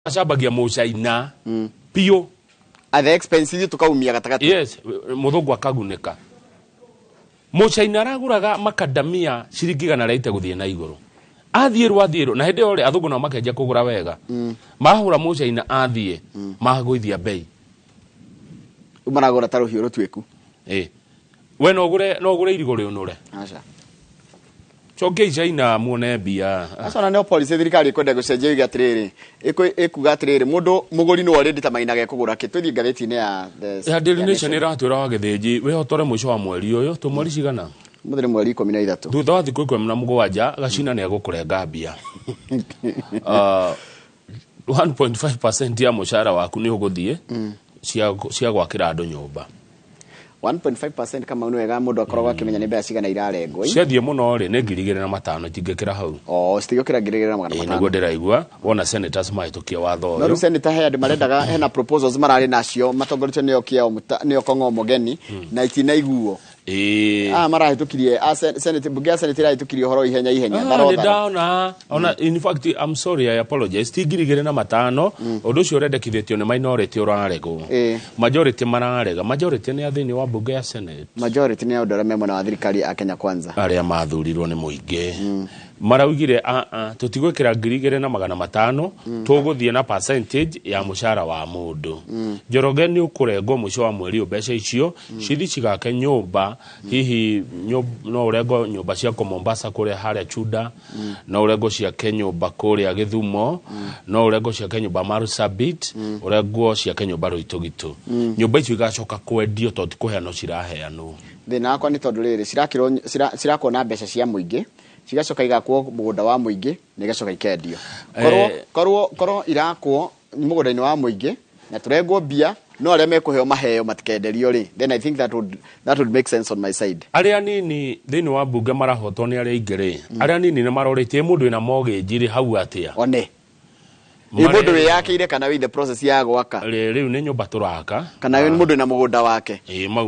Acambagia mũcaina biũ. At the expense ithuĩ tũkaumia gatagatĩ. Yes, mũthũngũ akagunĩka. Mũcaina aragũraga makadamia ciringi 180 gũthiĩ na igũrũ. Athiĩrwo athiĩrwo na hĩndĩ ĩyo rĩ, athũngũ nao makenjia kũgũra wega. Mahũra mũcaina athiĩ, magũithia mbei. Rĩu maragũra ta rũhiũ rũtuĩku. Ĩ. We no ũgũre, no ũgũre irigũ rĩũnũre. Aca. Cokiai China muone mbia. Aca ona nĩo policy thirikari ĩkwenda gũcenjia yuge atĩrĩrĩ, ĩkuga atĩrĩrĩ, mũndũ mũgũri nĩwe already determinaga ekũgũra kĩ. Tũthiĩ ngathĩti-inĩ ya The Ya Daily ya Nation Nation. ĩratwĩra wa Gĩthĩnji wĩhotore mũico wa mweri ũyũ, twĩ mweri cigana? Ũmũthĩ nĩ mweri 13. Thutha wa thikũ 17 Gacina nĩ egũkũrenga mbia. 1.5% ya mũcara waku nĩ ũgũthiĩ cia gwakĩra andũ nyũmba. 1.5% kama nĩ wega mũndũ akoragwo akĩmenya nĩ mbeca cigana irarengwo. Ciathiĩ mũno rĩ, nĩ 2,500, itingĩkĩra hau. Oh, citigũkĩra ngiri igĩrĩ na magana Ĩĩ, matano. nĩguo ndĩraigua wona senators mahĩtũkia watho No rĩu ũyũ. senator he andũ marendaga, hena proposals mararĩ nacio matongoretio nĩ Okiya nĩ Okong'o Omogeni na itinaiguo. Ĩĩ. Ah, marahĩtũkirie, ah, Senate, mbunge ya Senate ĩrahĩtũkirie ũhoro ihenya ihenya, Ah, tharo nĩ tharo. ndaona ona in fact I'm sorry, I apologize, ti 2,500. Ũndũ ũcio ũrendekithĩtio nĩ minority ũraregwo. Majority mararega. Majority nĩ a thĩinĩ wa mbunge ya Senate. Majority nĩ andũ arĩa me mwena wa thirikari a Kenya Kwanza. Arĩa mathurirwo nĩ mũingĩ. Maraugire a a tũtigwĩkĩra 2,500, tũgũthiĩ na percentage ya mũcara wa mũndũ. Njoroge nĩ ũkũrengwo mũico wa mweri ũyũ mbeca icio cithi cigake nyũmba. Hihi no ũrengwo nyũmba ciako Mombasa kũrĩa harĩa Chuda, no ũrengwo ciake nyũmba kũrĩa Gĩthumo, no ũrengwo ciake nyũmba Marsabit, ũrengwo ciake nyũmba Rũitũgitũ. Nyũmba icio igacoka kwendio tondũ ti kũheanwo ciraheanwo. Thĩna wakwa nĩ tondũ rĩrĩ, cirakwo na mbeca cia mũingĩ, cigacoka igakwo mũgũnda wa mũingĩ na igacoka ikendio. Korwo irakwo mũgũnda-inĩ wa mũingĩ na tũrengwo mbia, no arĩa mekũheo maheo matikenderio rĩ, then I think that would make sense on my side. Arĩa nini thĩinĩ wa mbunge marahotwo nĩ arĩa aingĩ rĩ, arĩa nini nĩ marorĩtie mũndũ wĩna mortgage rĩ hau atĩa? One ĩ mũndũ wĩyakĩire kana wĩ in the process ya gwaka? Rĩu nĩ nyũmba tũraka. Kana nĩ mũndũ wĩna mũgũnda wake? Ĩ, mau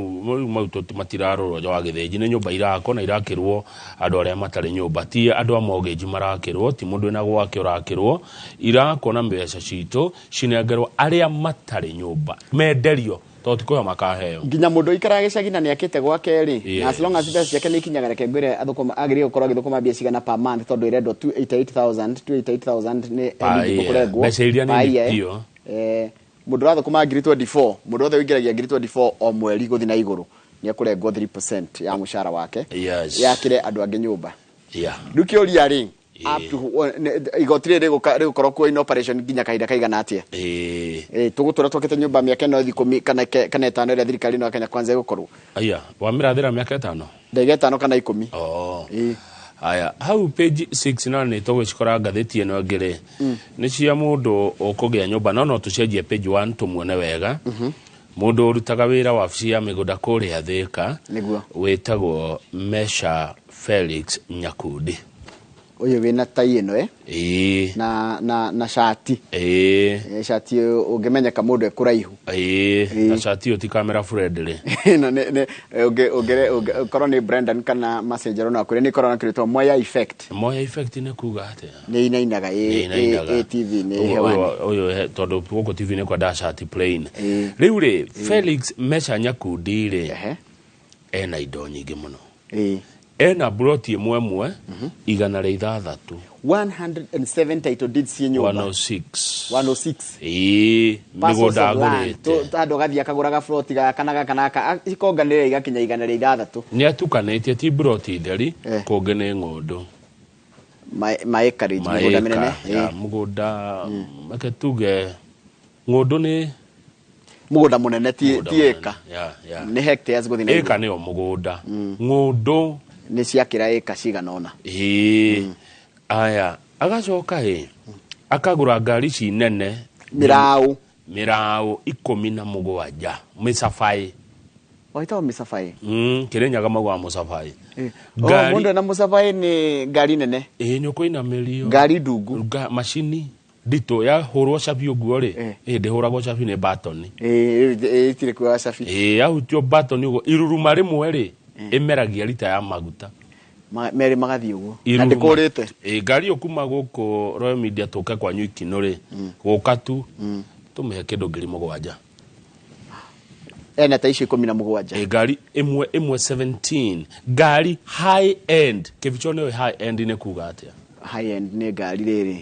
matirarorwo wa Gĩthĩnji, nĩ nyũmba irakwo na irakĩrwo andũ arĩa matarĩ nyũmba, ti andũ a mortgage marakĩrwo, ti mũndũ wĩna gwake ũrakĩrwo. Irakwo na mbeca citũ, cinengerwo arĩa matarĩ nyũmba, menderio tondũ ti kũheo makaheo. Nginya mũndũ ũikaraga gĩcagi na nĩakĩte gwake rĩ, na as long as mbeca ciake nĩ ikinyaga, reke ngwĩre, athũkũma agĩrĩire gũkorwo agĩthũkũma mbia cigana per month, tondũ ĩrendwo 288,000, 288,000 nĩ Per eligible year. kũrengwo. Mbeca iria Per nini year. biũ. Mũndũ ũrathũkũma ngiri 24, mũndũ wothe ũingĩragia ngiri 24 o mweri gũthiĩ na igũrũ nĩ ekũrengwo 3% ya mũcara wake yakĩre andũ angĩ nyũmba. Rĩu kĩũria rĩ, up to igoti rĩrĩ rĩgũkorwo kuo in operation nginya kahinda kaigana atĩa? Tũgũtũra twakĩte nyũmba mĩaka ĩno 10 kana 5 ĩrĩa thirikari ĩno ya Kenya Kwanza ĩgũkorwo? Aya, wamĩrathĩra mĩaka 5? Ndaiga 5 kana 10. Oh. Aya, hau page 6 na nĩ tũgũcikora ngathĩti ĩno ĩngĩ rĩ, nĩ cia mũndũ ũkũgĩa nyũmba, no no tũcenjie page 1 tũmuone wega. Mũndũ ũrutaga wĩra wabici ya mĩgũnda kũrĩa Thĩka, wĩtagwo Mesha Felix Nyakundi. Ũyũ wĩna tai ĩno, eh? Ĩĩ. Na cati. Ĩĩ. Cati ũngĩmenyeka mũndũ ekũraihu. Ĩĩ, na cati ĩyo ti camera friendly. Ĩno nĩ ũngĩ korwo nĩ Brendan kana Messenger no akwĩre nĩ ĩkoragwo na kĩndũ gĩtagwo Moya effect. Moya effect nĩ kuga atĩa? Nĩ inainaga Nĩ inainaga. ĩ TV nĩ hewani. Ũyũ tondũ gũkũ TV nĩ kwendaga cati plain. Rĩu rĩ, Felix Mesha Nyakundi rĩ, ena indo nyingĩ mũno. Ena mburoti ĩmwe ĩmwe 106. 107 title deeds ciĩ nyũmba. 106. 106. Ĩĩ, Parcels mĩgũnda of land. agũrĩte. Handũ agathiĩ akagũra gaburoti gaka na gaka na gaka, ikonganĩrĩra igakinya 106. Nĩ atukanĩtie, ti mburoti theri, kũngĩ nĩ ng'ũndũ. Ma acreage, mĩgũnda mĩnene. Maĩka, ya, mũgũnda, reke tuge ng'ũndũ nĩ mũgũnda mũnene, ti Mũgũnda ti mũnene. ĩka. Ya. Nĩ hectares gũthiĩ na Ĩka igũrũ. nĩyo mũgũnda, ng'ũndũ nĩ ciakĩra ĩka cigana ũna. Ĩĩ. Aya, agacoka ĩ akagũra ngari ici nene. Mĩraũ. Mĩraũ 17, mĩcabaĩ. Waitagwo mĩcabaĩ? Kĩrĩnyaga maugaga mũcabaĩ. Oh, mũndũ ena mũcabaĩ nĩ ngari nene. Ĩĩ, nĩ ũkũinamĩrio. Ngari ndungu. Macini nditũ yahũrwo cabi ũguo rĩ, ĩ ndĩhũragwo cabi, nĩ batoni. Ĩĩ, itirĩ kuoya cabi. Ĩĩ, yahutio batoni ũguo, iruruma rĩmwe rĩ, ĩmeragia rita ya maguta. Merĩ magathiĩ ũguo na ndĩkũrĩte. Ĩ ngari ĩyo kuma gũkũ Royal Media tũke kwanyu Ikinũ rĩ, gũka tu tũmĩhe kĩndũ 7,000. Ena ta icio 17. Ĩ ngari ĩmwe ĩmwe 17, ngari high end. Kĩbicho nĩyo high end nĩ kuga atĩa? High end nĩ ngari rĩrĩ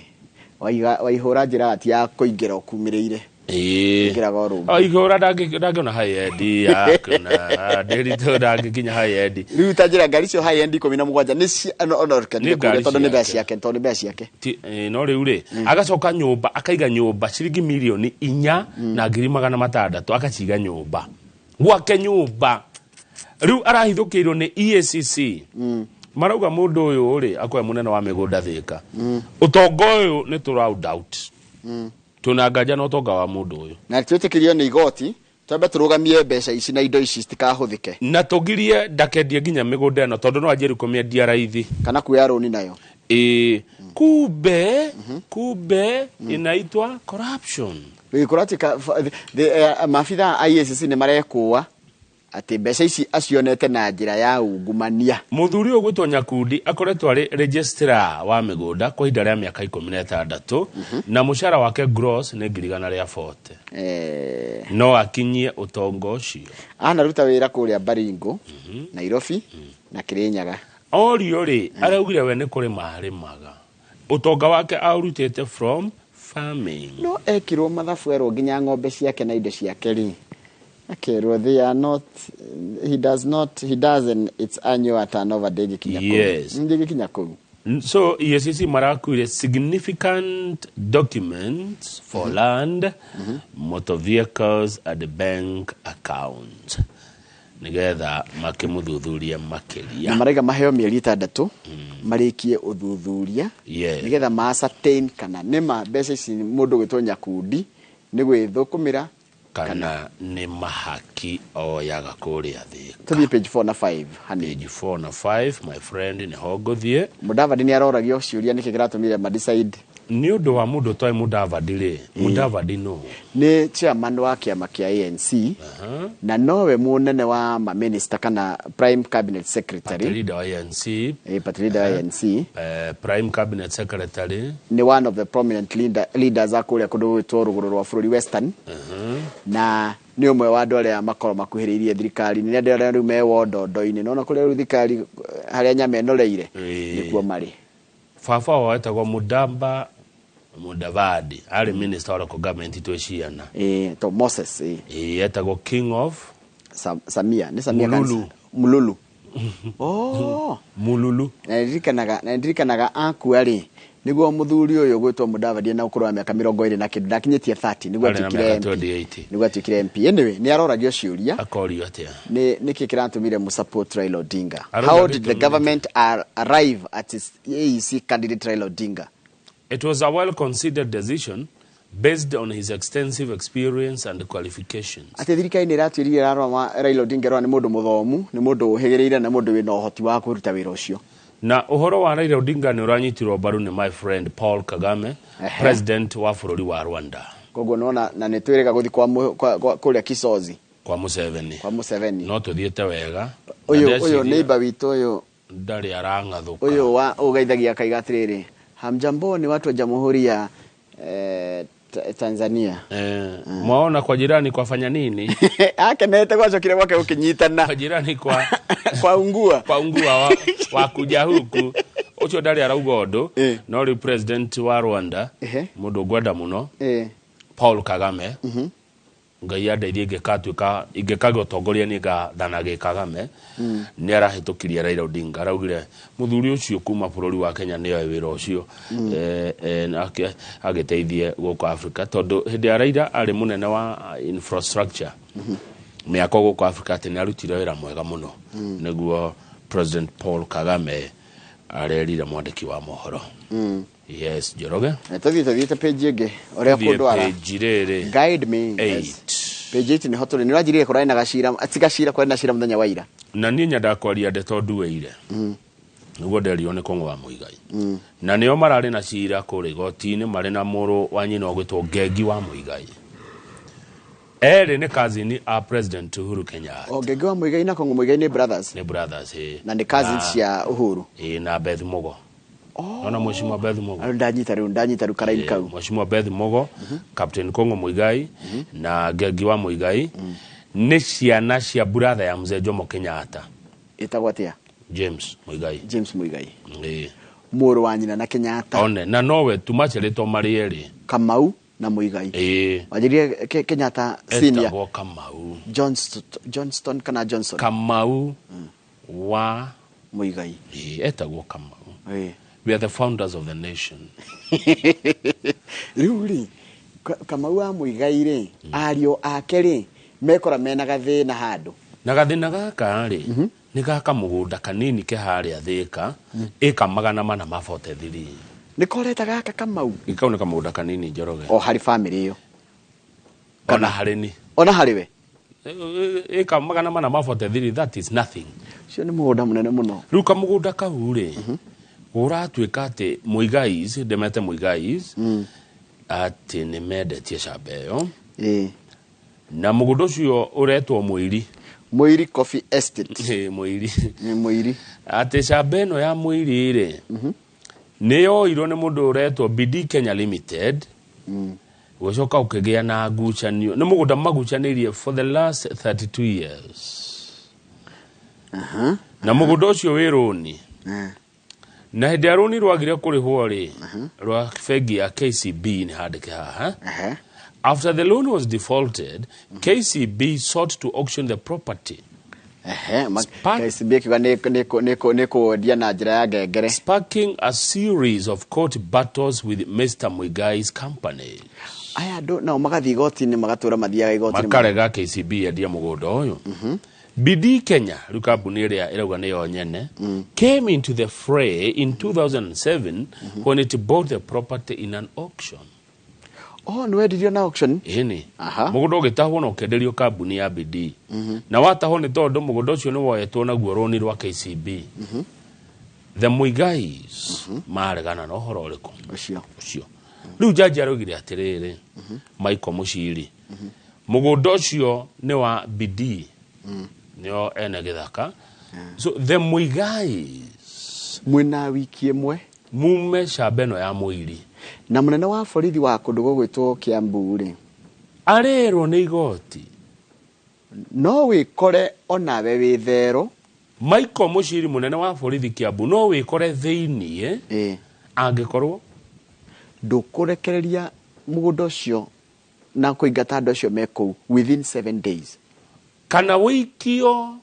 waihũra njĩra ti ya kũingĩra ũkumĩrĩire. Ingĩraga o rũngũ. Ihũra ndangĩona high end yakuna ndĩritũ ndangĩkinya high end. Rĩu ta njĩra ngari icio high end 17 nĩ cia no no Nĩ ngari tondũ nĩ mbeca ciake. ciake, tondũ nĩ mbeca ciake. No rĩu rĩ agacoka nyũmba akaiga nyũmba ciringi 4,600,000 akaciga nyũmba gwake nyũmba. Rĩu arahithũkĩirwo nĩ EACC. Marauga mũndũ ũyũ rĩ akoe mũnene wa mĩgũnda Thĩka. Ũtonga ũyũ nĩ tũ round out. Twĩna nganja na ũtonga wa mũndũ ũyũ. Na twĩtĩkĩrio nĩ igoti twambe tũrũgamie mbeca ici na indo ici citikahũthĩke. Na tũgirie ndakendie nginya mĩgũnda ĩno tondũ no anjie rĩu kũmĩendia raithi. Kana kuoya rũni nayo. Kumbe, kumbe inaitwa corruption. Gũgĩkorwo atĩ maabitha a EACC nĩ marekũa atĩ mbeca ici acionete na njĩra ya ungumania. Mũthuri ũyũ gwĩtwo Nyakundi akoretwo arĩ registrar wa mĩgũnda kwa ihinda rĩa mĩaka 16 na mũcara wake gross nĩ 140,000. No akinyie ũtonga ũcio. Anaruta wĩra kũrĩa Baringo, Nairobi na Kirinyaga. Orio rĩ, araugire we nĩ kũrĩma arĩmaga. Ũtonga wake aũrutĩte from farming. No ekirwo mathabu erwo nginya ng'ombe ciake na indo ciake rĩ. Akerwo they are not, he does not, he doesn't, it's annual turnover ndĩngĩkinya kũu. Yes. Ndĩngĩkinya kũu. So EACC marakuire significant documents for land, motor vehicles and bank accounts. Nigetha makĩmũthuthuria makĩria. Na maraiga maheo mĩeri 6 marĩkie ũthuthuria. Nigetha ma ascertain kana nĩma mbeca ici mũndũ gwĩtwo Nyakundi nĩ gwĩthũkũmĩra kana nĩ mahaki oyaga kũrĩa Thĩka. Tũthiĩ page 4 na 5 hanini. Page 4 na 5 my friend nĩho ngũthiĩ. Mudavadi nĩ aroragio ciũria nĩkĩ kĩratũmire ma decide. Nĩ ũndũ wa mũndũ ũtoĩ Mudavadi rĩ, Mudavadi nũ? Nĩ chairman wa kĩama kĩa ANC. Na nowe mũnene wa ma minister kana prime cabinet secretary. Party leader wa ANC. Party leader wa ANC. Prime cabinet secretary. Nĩ one of the prominent leaders a kũrĩa kũndũ gwĩtwo rũgũrũ rwa bũrũri Western. Na nĩ ũmwe wa andũ arĩa makorwo makuhĩrĩirie thirikari. Nĩ andũ arĩa rĩu me wondondo-inĩ. Nĩwona kũrĩa rĩu thirikari harĩa nyama ĩnoreire, nĩkuo marĩ. Baba wao etagwo Mudamba Mudavadi, arĩ minister wa local government twĩ ciana. To Moses, Etagwo King of Samia, nĩ Samia kana Mululu. Mululu. Oh. Mululu. Na ndirikanaga akua rĩ, nĩguo mũthuri ũyũ gwĩtwo Mudavadi na ũkũrũ wa mĩaka mĩrongo ĩrĩ na kĩndũ, ndakinyĩtie 30, nĩguo Arĩ na atuĩkire mĩaka MP. 28. Nĩguo atuĩkire MP. Anyway, nĩ aroragio ciũria. Akorio atĩa? Nĩ nĩkĩ kĩratũmire mu support Raila Odinga? Arauga How did the gĩtũmi government arrive at its AEC candidate Raila Odinga? It was a well-considered decision based on his extensive experience and qualifications. Atĩ thirikari nĩ ĩratuĩrire ĩrarora Raila Odinga ĩrora nĩ mũndũ mũthomu, nĩ mũndũ ũhĩgĩrĩire na mũndũ wĩna ũhoti wa kũruta wĩra ũcio. Na ũhoro wa Raila Odinga nĩ ũranyitirwo mbaru nĩ my friend Paul Kagame, president wa bũrũri wa Rwanda. Koguo nona na nĩ twĩrĩga gũthiĩ kũrĩa Kisozi. Kwa Museveni. Kwa Museveni. No tũthiĩte wega. Ũyũ, Na ndeciria ũyũ neighbor witũ ũyũ. Ndarĩ arang'athũka. Ũyũ wa ũgeithagia akaiga atĩrĩrĩ, hamjambo ni watu wa Jamhuri ya Tanzania. Mwaona kwa jirani kwa fanya nini? Akenete gwacokire gwake gũkĩnyitana. Kwa jirani kwa Kwa ungua. Kwa ungua wa kuja huku. Ũcio ndarĩ arauga ũndũ, no rĩu president wa Rwanda, mũndũ ngwenda mũno, Paul Kagame. Ngai andeithie ingĩkatuĩka, ingĩkagĩa ũtongoria niĩ ngathana gĩ Kagame, nĩ arahĩtũkirie Raila Odinga, araugire mũthuri ũcio kuma bũrũri wa Kenya nĩoe wĩra ũcio, agĩteithie gũkũ Africa, tondũ hĩndĩ ya Raila arĩ mũnene wa infrastructure, mĩako gũkũ Africa, atĩ nĩ arutire wĩra mwega mũno. Nĩguo President Paul Kagame arerire mwandĩki wa mohoro. Yes, Njoroge. Tũthiĩte page ĩngĩ, ũrĩa Tũthiĩ kũndwara. page rĩrĩ. Guide me. Yes. 8. Page 8 nĩho tũrĩ. Nĩũranjĩrire kũrarĩ na gacira, ti gacira, kũrarĩ na cira mũthenya wa ira. Na niĩ nyendaga kwaria ndeto nduĩire. Nĩguo nderirwo nĩ Kũng'ũ wa Mũigai. Na nĩo mararĩ na cira kũrĩa igoti-inĩ marĩ na mũrũ wa nyina ũgwĩtwo Ngengi wa Mũigai. Erĩ nĩ cousin a President Uhuru Kenyatta. O Ngengi wa Muigai na Kong'o Muigai nĩ brothers? Nĩ brothers, ĩ. Na nĩ cousins cia Uhuru? Ĩ, na Beth Mugo. Ona Mheshimiwa Beth Mugo. Ndanyita rĩu, ndanyita rĩu karaini kau. Mheshimiwa Beth Mugo, Captain Kong'o Muigai na Ngengi wa Muigai nĩ ciana cia brother ya Mzee Jomo Kenyatta. Ĩtagwo atĩa? James Muigai. James Muigai. Ĩ. Mũrũ wa nyina na Kenyatta. One, na nowe tu maciarĩtwo marĩ erĩ. Kamau na Muigai. Ĩ. Wanjĩrire Kenyatta senior. Etagwo Kamau. Johnston kana Johnson? Kamau wa Muigai. Ĩ, etagwo Kamau. Ĩ. We are the founders of the nation. Rĩu rĩ, Kamau wa Muigai rĩ, ariũ ake rĩ, mekora mena gathĩna handũ. Na gathĩna gaka rĩ, nĩ gaka mũgũnda kanini ke harĩa Thĩka, ĩka 443. Nĩ koreta gaka Kamau? Kau nĩ kamũgũnda kanini, Njoroge. O harĩ family ĩyo? Ona harĩ ni. Ona harĩ we? Ĩka 443, that is nothing. Ũcio nĩ mũgũnda mũnene mũno. Rĩu kamũgũnda kau rĩ, ũratuĩka atĩ Muigais, ndemete Muigais, atĩ nĩ mendetie camba ĩyo. Na mũgũnda ũcio ũretwo Mũiri. Mũiri Coffee Estate. Ĩ, Mũiri. Nĩ Mũiri. Atĩ camba ĩno ya Mũiri rĩ, nĩ yoirwo nĩ mũndũ ũretwo BD Kenya Limited. Gũcoka ũkĩgĩa na ngucanio. Nĩ mũgũnda magucanĩirie for the last 32 years. Na mũgũnda ũcio wĩ rũni. Na hĩndĩ ya rũni rwagire kũrĩhwo rĩ, rwa bengi ya KCB nĩ handĩke haha. After the loan was defaulted, KCB sought to auction the property. KCB ĩkiuga nĩ kũwendia na njĩra ya ngengere. Sparking a series of court battles with Mr. Muigai's company. Aya andũ nao magathiĩ igoti-inĩ, magatũra mathiaga igoti-inĩ. Makarega KCB yendia mũgũnda ũyũ. BD Kenya, rĩu kambuni ĩrĩa ĩrauga nĩyo nyene, came into the fray in 2007 when it bought the property in an auction. Oh, nĩ wendirio na auction? Ĩni. Mũgũnda ũgĩtahwo na ũkĩenderio kambuni ya BD. Na watahwo nĩ tondũ mũgũnda ũcio nĩ woetwo naguo rũni rwa KCB. The Muigais maregana na ũhoro ũrĩkũ? Ũcio. Ũcio. Rĩu jaji araugire atĩrĩrĩ, Michael Muchiri, mũgũnda ũcio nĩ wa BD. Nĩo ene gĩthaka. So the Muigais mwĩna wiki ĩmwe mume camba ĩno ya Mũiri. Na mũnene wa borithi wa kũndũ gũgwĩtwo Kiambu rĩ, arerwo nĩ igoti no wĩkore onawe wĩ thero. Michael Muchiri mũnene wa borithi Kiambu no wĩkore thĩiniĩ angĩkorwo ndũkũrekereria mũgũnda ũcio na kũingata andũ acio me kũu within 7 days. Kana wĩikio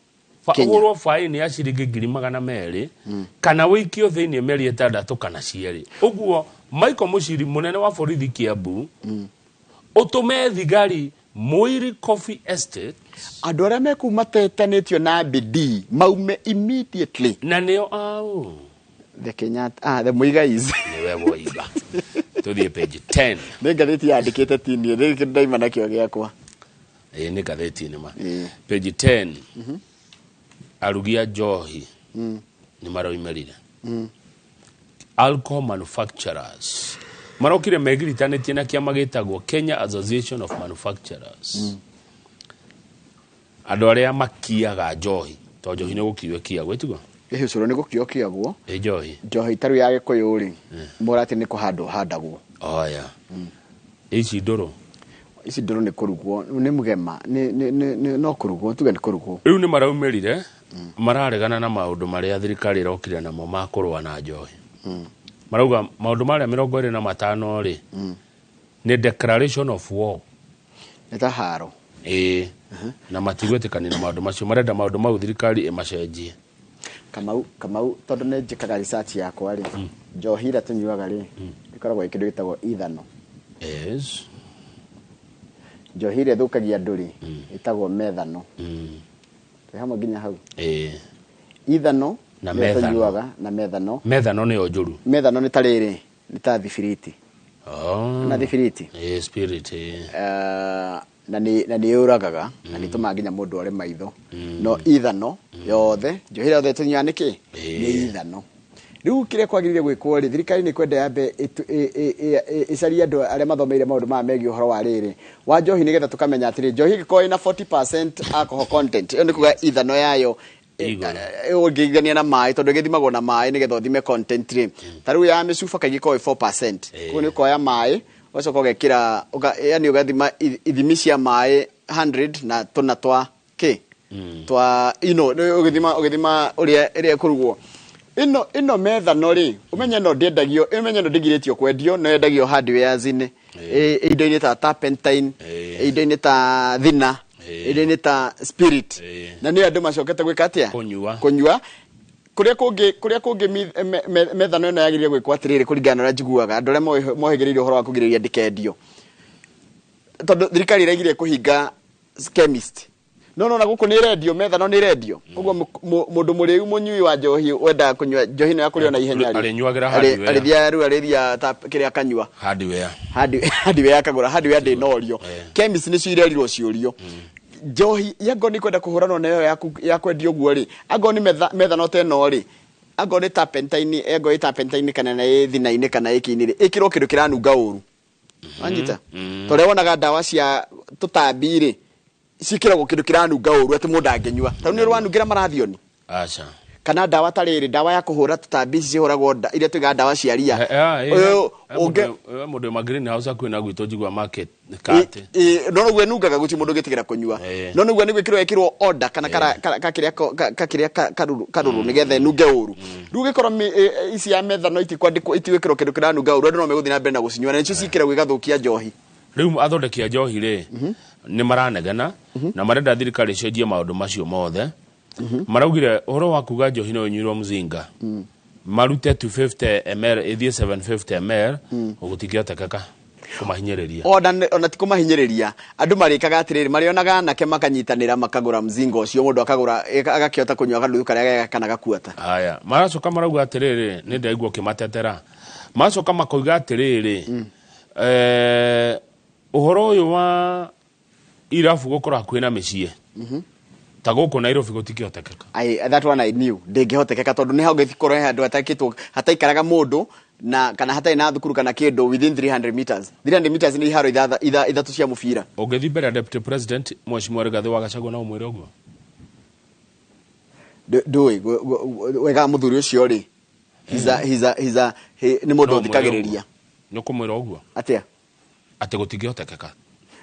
ũhũrwo faini ya ciringi 200,000, kana wĩikio thĩiniĩ mĩeri 6 kana cierĩ. Ũguo Michael Muchiri mũnene wa borithi Kiambu ũtũme thigari Mũiri Coffee Estate andũ arĩa me kũu matetanĩtio na BD maume immediately. Na nĩo au the Kenyatta, the Muigais. Nĩwe woiga. Tũthiĩ page 10. Nĩ ngathĩti yandĩkĩte tini, nĩ ndaima nakĩo gĩakwa. Ĩ, nĩ ngathĩti nĩ ma. Page 10. Arugi a njohi nĩ maroimĩrire. Alcohol manufacturers marokire megiritanĩtie na kĩama gĩtagwo Kenya Association of Manufacturers. Andũ arĩa makiaga njohi, to njohi nĩ gũkio ĩkiagwo, ĩtiguo? Ĩhĩ, ũcũrũ nĩ gũkio ũkiagwo. Ĩ njohi. Njohi ta rĩu ya Gĩkũyũ rĩ, mũrati nĩ kũhandwo handagwo. Oya. Ici ndũrũ. Ici ndũrũ nĩ kũrugwo, nĩ mũgema, no kũrugwo, tuge nĩ kũrugwo. Rĩu nĩ maraumĩrire, mararegana na maũndũ marĩa thirikari ĩrokire namo ma kũrũa na njohi. Marauga maũndũ marĩa 25 rĩ, nĩ declaration of war. Nĩ ta haro. Ĩĩ. Na matigwĩtĩkania na maũndũ macio, marenda maũndũ mau thirikari ĩmacenjie. Kamau, tondũ nĩ njĩkaga research yakwa rĩ, njohi ĩrĩa tũnyuaga rĩ, ĩkoragwo ĩ kĩndũ gĩtagwo ithano. Yes. Njohi ĩrĩa ĩthũkagia andũ rĩ, ĩtagwo methano. Twĩ hamwe nginya hau. Ĩĩ. Ithano na nĩyo methano. tũnyuaga, na methano. Methano nĩyo njũru. Methano nĩ ta rĩrĩ, nĩ ta thibiriti. Na thibiriti. Ĩĩ, spirit, ĩĩ. Na nĩ yũragaga, na nĩ ĩtũmaga nginya mũndũ ore maitho. No ithano yothe, njohi ĩrĩa yothe tũnyuaga nĩ kĩ? Nĩ ithano. Rĩu kĩrĩa kwagĩrĩire gwĩkwo rĩ, thirikari nĩ kwenda yambe ĩcarie andũ arĩa mathomeire maũndũ maya megiĩ ũhoro wa rĩrĩ wa njohi, nĩgetha tũkamenya atĩrĩ, njohi ĩngĩkorwo ĩna 40% alcohol content, ĩyo nĩ kuga ithano yayo ũngĩigania na maĩ, tondũ ĩgĩthimagwo na maĩ nĩgetha ũthime content rĩ, ta rĩu ya mĩcuba kaingĩ ĩkoragwo ĩ 4%. Koguo nĩ ũkoya maĩ ũgacoka ũgekĩra, yani ũgathima ithimi cia maĩ 100 na tũna twa kĩ twa ino ũgĩthima ũrĩa ĩrĩa ĩkũrugwo. Ino methano rĩ, ũmenye no ndĩendagio, ũmenye no ndĩgirĩtio kwendio, no yendagio hardwares-inĩ, indo-inĩ ta turpentine, indo-inĩ ta thina, indo-inĩ ta spirit. Na nĩ andũ macokete gwĩka atĩa? Kũnyua. Kũrĩa kũngĩ methano ĩno yagĩrĩire gwĩkwo atĩrĩrĩ, kũringana na ũrĩa njiguaga andũ arĩa mohĩgĩrĩire ũhoro wa kũgirĩrĩria ndĩkendio, tondũ thirikari ĩraigire kũhinga chemist. No na gũkũ nĩ rendio, methano nĩ rendio. Koguo mũndũ mũrĩu mũnyui wa njohi wendaga kũnyua njohi ĩno ya kũrĩo na ihenya rĩ, Arĩnyuagĩra hardware. Arĩthiaga rĩu arĩthiaga ta kĩrĩa akanyua. Hardware. Hardware akagũra, hardware ndĩnorio. Chemist nĩcio irerirwo ciũrio. Njohi yango nĩ kwenda kũhũranwo nayo ya kwendio ũguo rĩ, angorwo nĩ methano ta ĩno rĩ, angorwo nĩ turpentine, angorwo ĩ turpentine kana ĩ thina-inĩ kana ĩ kĩinĩ rĩ, ĩkĩrwo kĩndũ kĩranunga ũru. Wanyita? Tondũ wonaga ndawa cia tũtambi rĩ, ciĩkĩragwo kĩndũ kĩranunga ũru atĩ mũndũ angĩnyua. Ta rĩu nĩ ũranungĩra marathioni. Aca. Kana ndawa ta rĩrĩ, ndawa ya kũhũra tũtambi ici cihũragwo iria tuigaga ndawa cia ria. Ũyũ mũndũ ma greenhouse hakuhĩ na gwitũ njigua market kate. No nĩguo ĩnungaga gũtirĩ mũndũ ũngĩtigĩra kũnyua. No nĩguo nĩguo ĩkĩrwo order kana kakĩrĩa karũrũ nĩgetha ĩnunge ũru. Rĩu ũgĩkorwo ici ya methano itikwandĩkwo, itigwĩkĩrwo kĩndũ kĩranunga ũru, andũ no megũthiĩ na mbere na gũcinyua, na nĩcio ciĩkĩragwo igathũkia njohi. Rĩu athondeki a njohi rĩ, nĩ maranegena na marenda thirikari ĩcenjie maũndũ macio mothe. Maraugire ũhoro wa kuga njohi no ĩnyuĩrwo mzinga, marute 250 ml ĩthiĩ 750 ml, gũtingĩhotekeka kũmahinyĩrĩria. Ona ti kũmahinyĩrĩria, andũ marĩkaga atĩrĩrĩ, marĩonaga anake makanyitanĩra makagũra mzinga ũcio, mũndũ akagũra agakĩhota kũnyua kanuthu karĩa gega kana gakuata. Haya, maracoka marauga atĩrĩrĩ, nĩ ndaigua ũkĩmatetera. Maracoka makoiga atĩrĩrĩ, ũhoro ũyũ wa irabu gũkorwo hakuhĩ na mĩciĩ, ta gũkũ Nairobi gũtingĩhotekeka. That one I knew ndĩngĩhotekeka, tondũ nĩ hangĩkorwo he handũ hatakĩtwo, hataikaraga mũndũ na kana hatarĩ na thukuru kana kĩndũ within 300 meters. 300 meters nĩ iharo ithatũ cia mũbira. Ũngĩthiĩ mbere ya Deputy President Mheshimiwa Rigathĩ wa Gachagua no ũmwĩre ũguo? Ndũĩ, wega mũthuri ũcio rĩ, nĩ mũndũ ũthikagĩrĩria. Nĩ ũkũmwĩra ũguo? Atĩa? Atĩ gũtingĩhotekeka.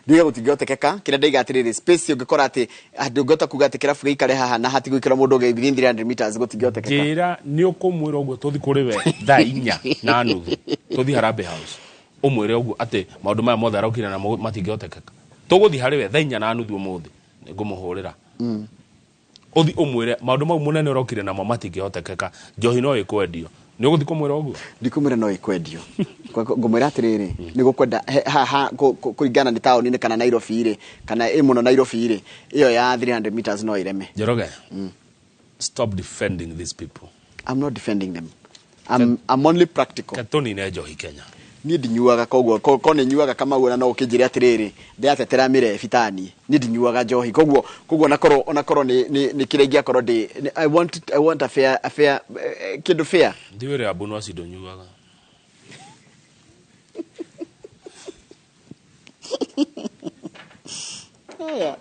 Ndiga gũtingĩhotekeka, kĩrĩa ndaiga atĩrĩrĩ, space ũngĩkora atĩ ndũngĩhota kuga atĩ kĩrabu gĩikare haha na hatigũikara mũndũ ũngĩ within 300 meters, gũtingĩhotekeka. Njĩra nĩ ũkũmwĩra ũguo tũthiĩ kũrĩ we thaa 4:30 tũthiĩ Harambee House, ũmwĩre ũguo atĩ maũndũ maya mothe araukire na matingĩhotekeka. Tũgũthiĩ harĩ we thaa 4:30 ũmũthĩ, nĩngũmũhũrĩra. Ũthiĩ ũmwĩre maũndũ mau mũnene ũrokire namo matingĩhotekeka, njohi no ĩkwendio. Nĩ ũgũthiĩ kũmwĩra ũguo? Ndikũmwĩra no ĩkwendio. Ngũmwĩra atĩrĩrĩ, nĩ gũkwenda haha kũringana nĩ taũni-inĩ kana Nairobi rĩ, kana ĩ mũno Nairobi rĩ, ĩyo ya 300 meters no ĩreme. Njoroge, stop defending these people. I'm not defending them. I'm only practical. Katoni njohi Kenya. Niĩ ndinyuaga, koguo ko nĩ nyuaga Kamau, na no ũkĩnjĩre atĩrĩrĩ, ndĩratetera mĩrebi ta niĩ. Niĩ ndinyuaga njohi, koguo onakorwo nĩ kĩrĩa ingĩakorwo ndĩ, I want a fair kĩndũ fair. Ndiwĩre Abu Nwasi ndũnyuaga. Haya.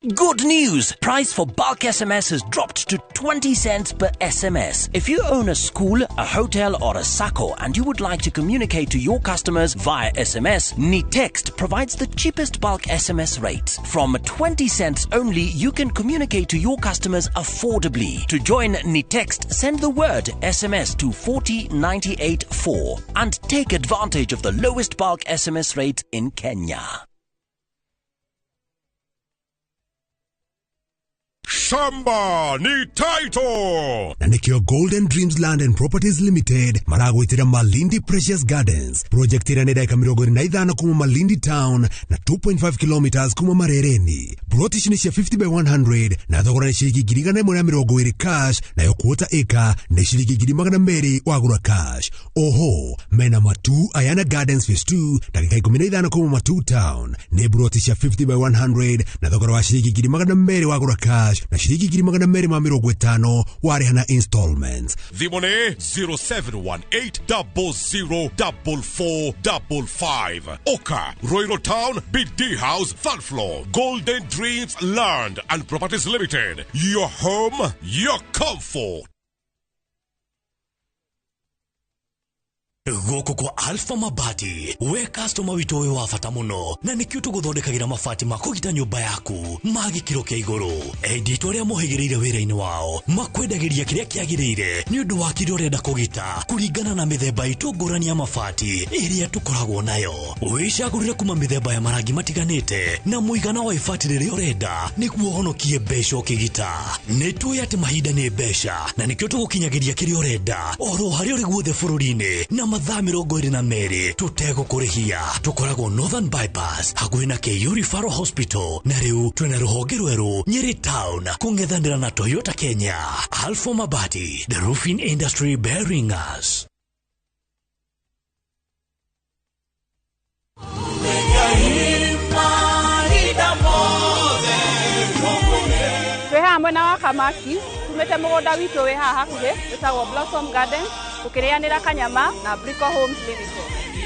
Good news! Price for bulk SMS has dropped to 20 cents per SMS. If you own a school, a hotel or a SACCO and you would like to communicate to your customers via SMS, Nitext provides the cheapest bulk SMS rates. From 20 cents only, you can communicate to your customers affordably. To join Nitext, send the word SMS to 40984 and take advantage of the lowest bulk SMS rate in Kenya. Shamba ni title. Na nikio Golden Dreams Land and Properties Limited maragwitira Malindi Precious Gardens. Project ira ni dakika 25 kuma Malindi Town na 2.5 kilometers kuma Marereni. Ploti ici nĩ cia 50 by 100 na thogora nĩ ciringi 120,000 cash, nayo quarter acre nĩ ciringi 200,000 wagũra cash. Oho mena Matu Ayana Gardens Phase 2 ndagĩka 15 kuma Matu Town. Nĩ ploti cia 50 by 100 na thogora wa ciringi 200,000 wagũra cash na ciringi 250,000 warĩha na installments. Thimũ nĩ 0718 00 4455. Oka, Royal Town, BD House, third floor. Golden Dreams Land and Properties Limited. Your home, your comfort. Gũkũ kwa Alpha Mabati, we customer witũ wĩ wa bata mũno, na nĩkĩo tũgũthondekagĩra mabati ma kũgita nyũmba yaku ma gĩkĩro kĩa igũrũ. Endi itũ arĩa mohĩgĩrĩire wĩra-inĩ wao makwendagĩria kĩrĩa kĩagĩrĩire nĩ ũndũ wa kĩrĩa ũrenda kũgita kũringana na mĩthemba itũ ngũrani ya mabati ĩrĩa tũkoragwo nayo. Wĩcagũrĩre kuma mĩthemba ya marangi matiganĩte na mũigana wa ibati rĩrĩa ũrenda nĩguo ũhonokie mbeca ũkĩgita. Nĩ tũĩ atĩ mahinda nĩ mbeca na nĩkĩo tũgũkinyagĩria kĩrĩa ũrenda oro harĩa ũrĩ guothe bũrũri-inĩ na mathaa 22 tũtegũkũrĩhia. Tũkoragwo Northern Bypass hakuhĩ na KU Referral Hospital, na rĩu twĩna rũhonge rwerũ Nyeri Town kũng'ethanĩra na Toyota Kenya. Alpha Mabati, the roofing industry bearing us. Twĩ haha mwena wa Kamaki tumĩte mũgũnda witũ wĩ haha hakuhĩ wĩtagwo Blossom Garden tukĩrĩanĩra kanyama na Brico Homes Limited.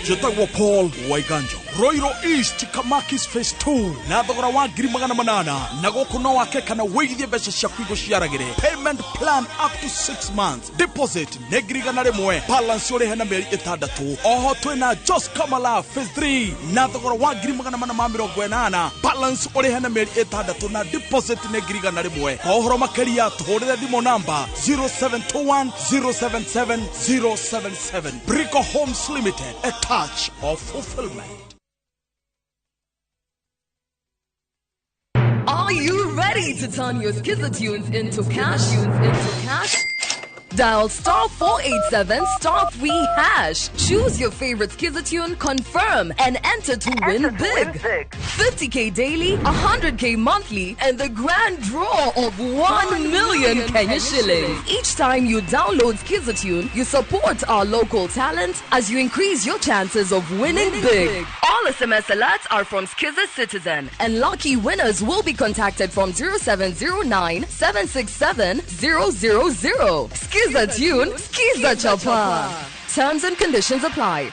Njĩtagwo Paul Waiganjo, Royal East Kamakis Phase 2 na thogora wa 800,000, na gũkũ no wake kana wĩigithie mbeca ciaku igũciaragĩre. Payment plan up to 6 months, deposit nĩ 100,000, balance ũrĩhe na mĩeri 6. Oho twĩna Jos Kamala Phase 3 na thogora wa 480,000, balance ũrĩhe na mĩeri 6 na deposit nĩ 100,000. Kwa ũhoro makĩria tũhũrĩre thimũ namba 0721 077 077. Brico Homes Limited, a touch of fulfillment. Are you ready to turn your Skiza tunes into cash? Dial star 487 star 3 hash. Choose your favorite Skiza tune, confirm, and enter to win big. 50k daily, 100k monthly, and the grand draw of 1 million Kenya shillings. Each time you download Skiza tune, you support our local talent as you increase your chances of winning big. All SMS alerts are from Skiza Citizen, and lucky winners will be contacted from 0709 767 000. Skiza tune, Skiza Chapa. Terms and conditions apply.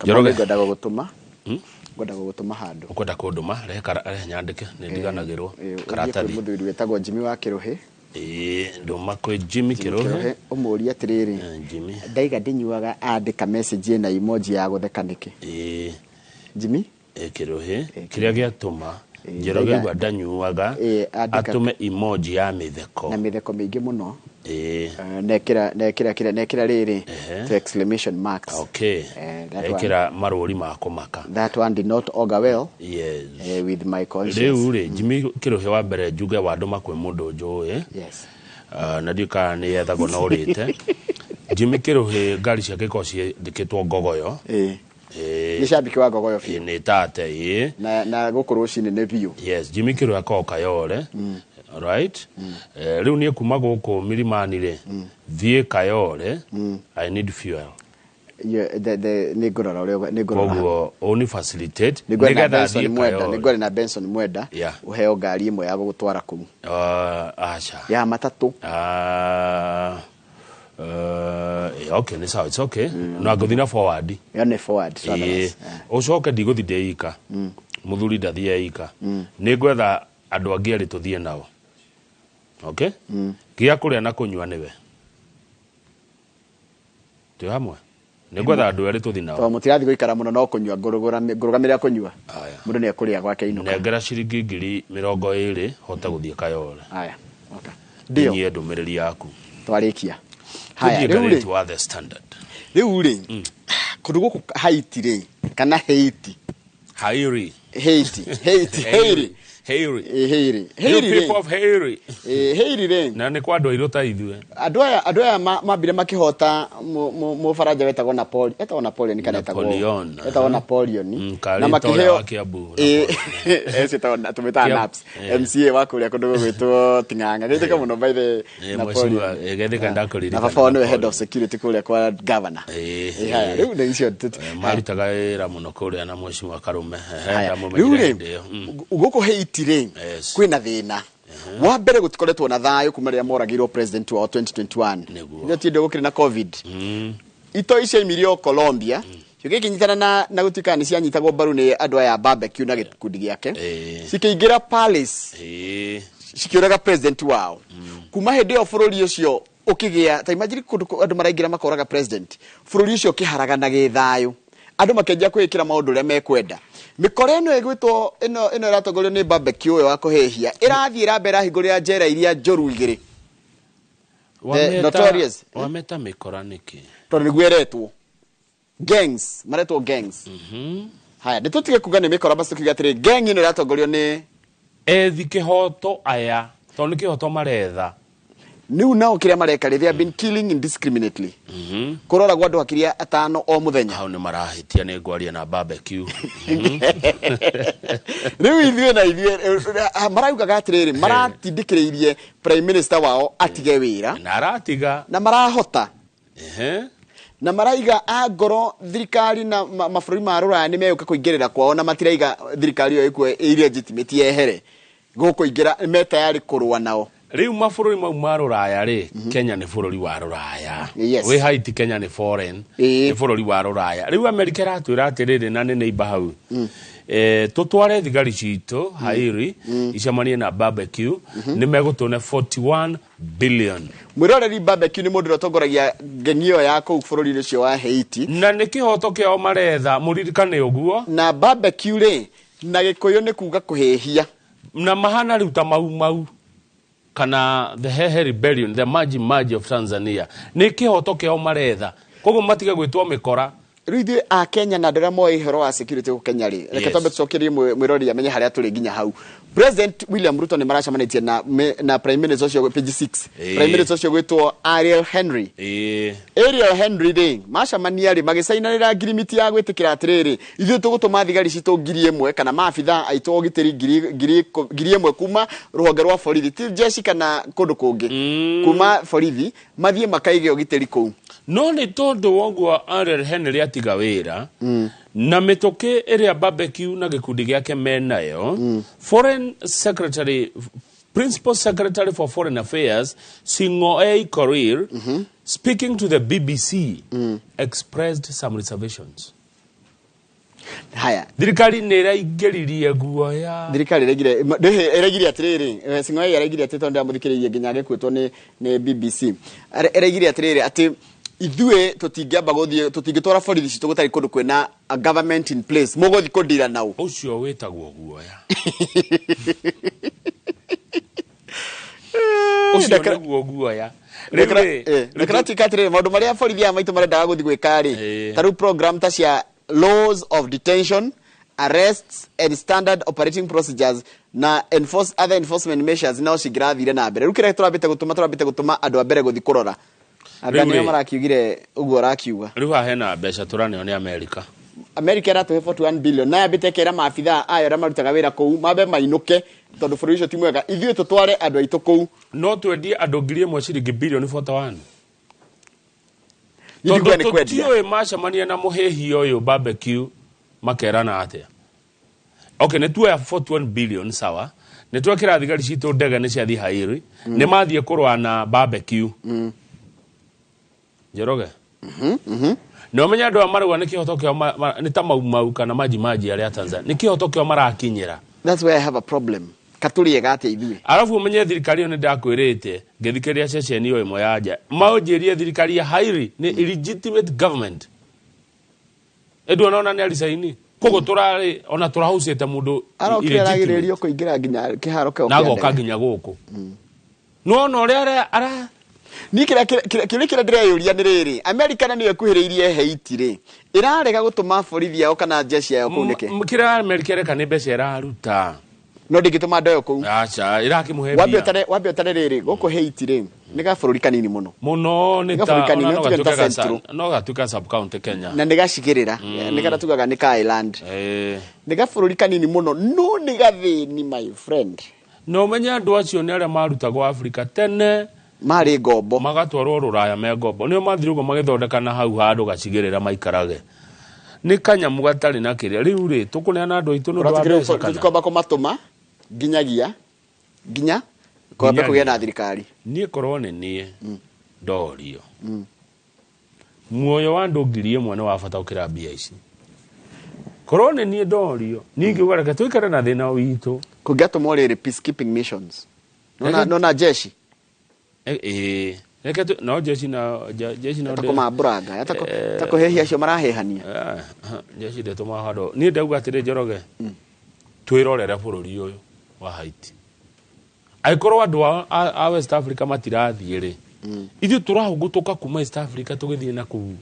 Njoroge. Ngwendaga gũtũma. Ngwendaga gũtũma handũ. Ũkwenda kũndũma, rehe rehe nyandĩke, nĩ ndiganagĩrwo. Karatathi. Mũthuri wĩtagwo Jimmy wa Kĩrũhĩ. Ndũma kwĩ Jimmy Kĩrũhĩ. Ũmũrie atĩrĩrĩ. Jimmy. Ndaiga ndinyuaga andĩka message ĩna emoji ya gũtheka nĩkĩ? Jimmy? Kĩrũhĩ. Kĩrĩa gĩatũma Njoroge igua ndanyuaga atũme emoji ya mĩtheko. Na mĩtheko mĩingĩ mũno. Nekĩra rĩrĩ to exclamation marks. Okay. Ekĩra marũri ma kũmaka. That one did not augur well. Yes. With my conscience. Rĩu rĩ Jimmy Kĩrũhĩ wa mbere njuge wandũma kwĩ mũndũ njũĩ. Yes. Na ndiũĩ kana nĩ yethagwo na ũrĩte. Jimmy Kĩrũhĩ ngari ciake ikoragwo ciandĩkĩtwo Ngogoyo. Nĩ cambiki wa Ngogoyo biũ. Nĩ tate. Na gũkũ rũcinĩ nĩ biũ. Yes, Jimmy Kĩrũhĩ akoragwo Kayole. Right? Rĩu niĩ kuma gũkũ Milimani rĩ, thiĩ Kayole, I need fuel. Nĩ ngũrora ũrĩa nĩ ngũrora. Koguo ũni facilitate nĩgetha thiĩ Kayole. Nĩ ngwenda na Benson Mwenda ũheo ngari ĩmwe ya gũgũtwara kũu. Aca. Ya matatũ. Okay, nĩ sawa, it's okay. No ngũthiĩ na forward. Yo nĩ forward. Ũcoke ndigũthiĩ ndĩ ika. Mũthuri ndathiĩ ika. Nĩ ngwetha andũ angĩ erĩ tũthiĩ nao. Okay? Gĩa kũrĩa na kũnyua nĩwe. Twĩ hamwe? Nĩ ngwetha andũ erĩ tũthiĩ nao. Tondũ mũtirathiĩ gũikara mũno no kũnyua, ngũrũgamĩrĩra kũnyua. Mũndũ nĩ ekũrĩa gwake inũka. Nengera ciringi 20,000 hote gũthiĩ Kayole. Aya. Okay. Ndio. Nyiye ndũmĩrĩri yaku. Twarĩkia. Haya, rĩu rĩ. Wa The Standard. Rĩu rĩ. Kũndũ gũkũ Haiti rĩ, kana Haiti. Haiti. Haiti. Haiti. Haiti. Haiti. Haiti. You people of Haiti. Haiti rĩ, na nĩ kwa andũ airũ ta ithuĩ. Andũ aya mambire makĩhota Mũbaranja wetagwo Napoleon, etagwo Napoleon kana etagwo Napoleon, etagwo Napoleon. Karĩtwa ũrĩa wa Kiambu. Ĩĩ, tũmĩtaga Naps. MCA wa kũrĩa kũndũ gũgwĩtwo Ting'ang'a, geithĩka mũno by the Napoleon. Mheshimiwa, geithĩka, ndakũririkana. Na baba wao nĩwe head Napoleon. of security kũrĩa kwa governor. Haya, rĩu nĩ icio Marutaga wĩra mũno kũrĩa na Mheshimiwa Karume. Haya, Ndamũmenyire rĩu rĩ, hĩndĩ ĩyo. Gũkũ Haiti rĩ, kwĩna thĩna wa mbere, gũtikoretwo na thayũ kuma rĩrĩa moragirwo president wao 2021. Nĩguo. Nĩo ti gũkĩrĩ na COVID. Itoi ciaimirio Colombia, cigĩkĩnyitana na gũtuĩka nĩ cianyitagwo mbaru nĩ andũ aya a barbecue na gĩkundi gĩake, cikĩingĩra palace, cikĩũraga president wao. Kuma hĩndĩ ĩyo bũrũri ũcio ũkĩgĩa ta, imagine kũndũ andũ maraingĩra makoraga president, bũrũri ũcio ũkĩharagana gĩthayũ, andũ makĩanjia kwĩĩkĩra maũndũ ũrĩa mekwenda. Mĩkora ĩno ĩgwĩtwo ĩno ĩratongorio nĩ barbecue ũyũ wa kũhĩhia ĩrathiĩ ĩrambe ĩrahingũrĩra njera iria njũru igĩrĩ. The notorious. Wameta mĩkora nĩkĩ? Tondũ nĩguo ĩretwo gangs, maretwo gangs. Haya, nĩ tũtige kuga nĩ mĩkora, basi tukiuga atĩrĩ, gang ĩno ĩratongorio nĩ ethi kĩhoto aya, tondũ nĩ kĩhoto maretha. Rĩu nao kĩrĩa mareka rĩ, they have been killing indiscriminately, kũroragwo andũ hakiria atano o mũthenya. Hau nĩ marahĩtia, nĩ ngwaria na barbecue. Rĩu ithuĩ na ithuĩ maraugaga atĩrĩrĩ, maratindĩkĩrĩirie prime minister wao atige wĩra. Na aratiga. Na marahota na maraiga angoro thirikari na mabũrũri ma rũraya nĩ megũka kũingĩrĩra kwao, na matiraiga thirikari ĩyo ĩkuo illegitimate yehere gũkũingĩra, me tayari kũrũa nao. Rĩu mabũrũri mau ma rũraya rĩ, Kenya nĩ bũrũri wa rũraya. Yes. Wĩ Haiti, Kenya nĩ foreign, nĩ bũrũri wa rũraya. Rĩu Amerika ĩratwĩra atĩrĩrĩ, na nĩ neighbor hau, tũtware thigari citũ Haiti icemanie na barbecue, nĩ megũtũne 41 billion. Mwĩroreri, barbecue nĩ mũndũ ũrĩa ũtongoragia ngengi ĩyo ya kũu bũrũri-inĩ ũcio wa Haiti. Na nĩ kĩhoto kĩao maretha, mũririkane ũguo. Na barbecue rĩ, na Gĩkũyũ nĩ kuga kũhĩhia. Na mahana rĩu ta Mau Mau kana the Hehe Rebellion, the Maji Maji of Tanzania, nĩ kĩhoto kĩao maretha, koguo matige gwĩtwo mĩkora. Rĩu ithuĩ a Kenya na andũ arĩa moĩ ũhoro wa security gũkũ Kenya rĩ, reke twambe tũcokerie mwĩroreri amenye harĩa tũrĩ nginya hau. President William Ruto nĩ maracemanĩtie na prime minister ũcio, page 6, prime minister ũcio gwĩtwo Ariel Henry. Ariel Henry rĩ, macemania rĩ, magĩcainanĩra ngirimiti ya gwĩtĩkĩra atĩrĩrĩ, ithuĩ tũgũtũma thigari citũ 1,000 kana maabitha aitũ a ũgitĩri 1,000 kuma rũhonge rwa borithi, ti jeshi kana kũndũ kũngĩ, kuma borithi mathiĩ makaige ũgitĩri kũu. No nĩ tondũ woguo Ariel Henry atiga wĩra na mĩtũkĩ ĩrĩa barbecue na gĩkundi gĩake menayo, foreign secretary, principal secretary for foreign affairs Singoei Korir, speaking to the BBC, expressed some reservations. Haya. Thirikari nĩ ĩraingĩririe guoya. Thirikari ĩraigire ĩraigire atĩrĩrĩ, Sing'oei araigire atĩ, tondũ ndamũthikĩrĩirie nginya agĩkwĩtwo nĩ BBC, ĩraigire atĩrĩrĩ atĩ ithuĩ tũtingĩamba gũthiĩ, tũtingĩtwara borithi citũ gũtarĩ kũndũ kwĩna a government in place, mũgũthiĩ kũndira nao. Ũcio wĩtagwo guoya, ũcio nĩguo guoya. Rĩu rĩ, Ndakĩratuĩka atĩrĩrĩ, maũndũ marĩa borithi aya maitũ marendaga gũthiĩ gwĩka rĩ, ta rĩu program ta cia laws of detention, arrests and standard operating procedures na enforce other enforcement measures no cingĩrathire na mbere. Rĩu kĩrĩa tũrambĩte gũtũma andũ a mbere gũthiĩ kũrora anga Rĩu nĩo rĩ. Marakiugire ũguo ũrakiuga. Rĩu haha hena mbeca tũraneo nĩ Amerika. America ĩratũhe 41 billion na yambĩte ĩkera maabithaa ayo arĩa marutaga wĩra kũu mambe mainũke tondũ bũrũri ũcio ti mwega, ithuĩ tũtware andũ aitũ kũu. No twendie andũ 1,000 ciringi bilioni 41? Niĩ ndikuga Tondũ nĩ kwendia. Tũtiũĩ macemania na mũhĩhi ũyũ barbecue makerana atĩa. Okay, nĩ tuoya 41 billion, sawa, nĩ twekĩra thigari citũ ndege, nĩ ciathiĩ Haiti, nĩ mathiĩ kũrũa na barbecue. Njoroge, na ũmenye andũ aya marauga nĩ kĩhoto kĩao, nĩ ta Mau Mau kana Maji Maji arĩa Tanzania, nĩ kĩhoto kĩao marakinyĩra. That's where I have a problem. Katũrĩega atĩa ithuĩ? Arabu ũmenye thirikari ĩyo, nĩ ndakwĩrĩte ngĩthikĩrĩria ceceni ĩyo ĩmwe ya nja, maũnjĩrie thirikari ya Haiti nĩ illegitimate government, ĩndũ onaona nĩ aricaini, koguo tũrarĩ ona tũrahaucĩte mũndũ Arokire illegitimate. aragĩrĩrio kũingĩra nginya kĩharo kĩo Na kĩa agoka ndege. Nginya gũkũ nona ũrĩa ara Niĩ kĩrĩa kĩrĩa ndĩreyũria nĩ rĩrĩ, America na nĩyo ĩkuhĩrĩirie Haiti rĩ, ĩrarega gũtũma borithi yao kana jeshi yao kũu nĩkĩ? Kĩrĩa Amerika ĩreka nĩ mbeca ĩraruta. No ndingĩtũma andũ ayo kũu. Aca, ĩrakĩmũhe Wambe mbia. ũtare, wambe ũtare rĩrĩ, gũkũ Haiti rĩ, nĩ gabũrũri kanini mũno. Mũno nĩ ta Gabũrũri kanini, ona no no tuge nĩ ta gatuĩke ga Central. No gatuĩka sub county Kenya. Na nĩ gacigĩrĩra, nĩ karĩa tugaga nĩ ka island. Nĩ gabũrũri kanini mũno, no nĩ gathĩni, my friend. Na ũmenye andũ acio nĩ arĩa marutagwo Afrika tene. Marĩ ngombo. Magatwarwo rũraya me ngombo. Nĩo mathire ũguo magĩthondeka na hau handũ gacigĩrĩra maikarage. Nĩ kanyamũ gatarĩ na kĩrĩa. Rĩu rĩ, tũkũneana andũ aitũ nĩ ũndũ wa mbeca kana? Tũtikwamba kũmatũma nginyagia nginya kwambe kũgĩa na thirikari. Niĩ korwo nĩ niĩ ndorio, muoyo wa andũ 1,000 nĩ wa bata gũkĩra mbia ici. Korwo nĩ niĩ ndorio, niĩ ingiuga reke tũikare na thĩna witũ. Kũngĩatũmwo rĩrĩ peacekeeping missions, nona jeshi. Ĩĩ, reke no jeshi na jeshi no Atakũmambũranga, atakũhehia acio marahehania. Jeshi ndĩtũma handũ. Niĩ ndauga atĩrĩ, Njoroge, twĩrorere bũrũri ũyũ wa Haiti. Angĩkorwo andũ a West Africa matirathiĩ rĩ, ithuĩ tũrahũngũtũka kuma East Africa tũgĩthiĩ na kũu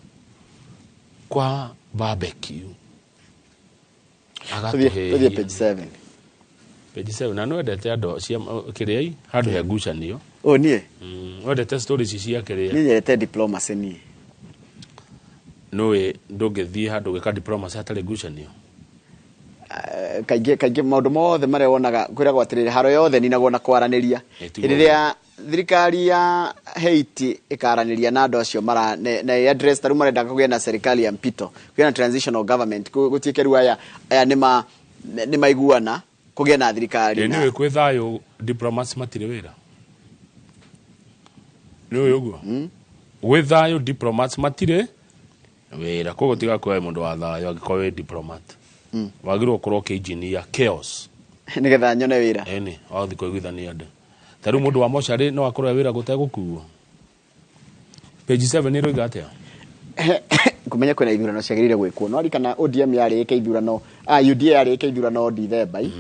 kwa barbecue. Tũthiĩ page 7. Page 7. Na nĩwendete andũ cia kĩrĩa handũ he ngucanio. Ũ niĩ? Wendete stories cia kĩrĩa. Niĩ nyendete diplomacy niĩ. Nĩũĩ ndũngĩthiĩ handũ gwĩka diplomacy hatarĩ ngucanio. Kaingĩ kaingĩ maũndũ mothe marĩa wonaga kwĩragwo atĩrĩrĩ, haro yothe ninagwo na kwaranĩria. Tiguo. Hĩndĩ ĩrĩa thirikari ya Haiti ĩkaranĩria na andũ acio mara na address, tarĩu marenda kũgĩa na serikali ya mpito, kũgĩa na transitional government, gũtuĩke rĩu aya nĩ maiguana kũgĩa na thirikari. Ĩ, nĩũĩ kwĩ thayũ diplomats matirĩ wĩra? Nĩũĩ ũguo gwĩ thayũ diplomats matirĩ wĩra? Koguo tiga kuoya mũndũ wa thayũ. Angĩkorwo wĩ diplomat, wagĩrĩirwo gũkorwo ũkĩ-engineer chaos. Nĩgetha nyone wĩra. Ĩni wathiĩ kũiguithania andũ. Ta rĩu mũndũ wa mocarĩ no akorwo e wĩra gũtegũkuo. Page 7 ĩroiga atĩa? Ngũmenya kwĩna ithurano ciagĩrĩire gwĩkwo, no arikana ODM yarĩ ĩke ithurano, UDA yarĩ ĩke ithurano Dithemba i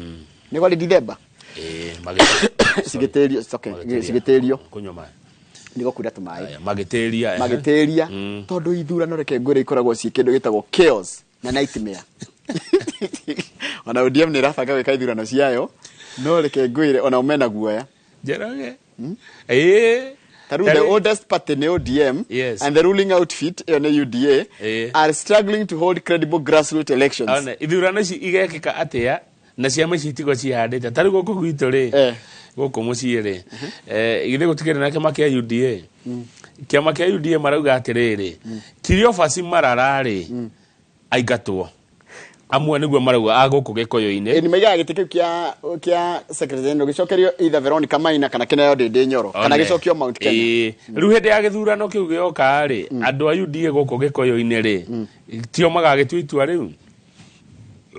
nĩ kwarĩ Dithemba. Ĩĩ. Cigĩtĩrio, it's okay, cigĩtĩrio. Kũnyua maĩ. Nĩ gũkunda tũmaĩ. Aya, magĩtĩria, ehe. Magĩtĩria tondũ ithurano, reke ngwĩre, ikoragwo ciĩ kĩndũ gĩtagwo chaos na nightmare. Ona ODM nĩ ĩrabanga gwĩka ithurano ciayo, no reke ngwĩre ona mena guoya. Njoroge, ĩĩ. Tarĩu the oldest party nĩ ODM and the ruling outfit ĩyo nĩ UDA are struggling to hold credible grassroots elections. One, ithurano ici igekĩka atĩa na ciama ici itigwo cihandĩte? Ta rĩu gũkũ gwitũ rĩ, gũkũ mũciĩ rĩ, githĩ gũtikĩrĩ na kĩama kĩa UDA? Kĩama kĩa UDA marauga atĩrĩrĩ, Cleophas Marara rĩ, aingatwo. Amwe nĩguo marauga a gũkũ Gĩkũyũ-inĩ. Nĩ maigaga gĩtĩ kĩu kĩa secretary general gĩcokerio either Veronica Maina kana kĩneo Ndĩndĩ Nyoro kana One. gĩcokio Mount Kenya. Ĩĩ. Rĩu hĩndĩ ya gĩthurano kĩu gĩoka rĩ, andũ a UDA gũkũ Gĩkũyũ-inĩ rĩ, tio magagĩtua itua rĩu.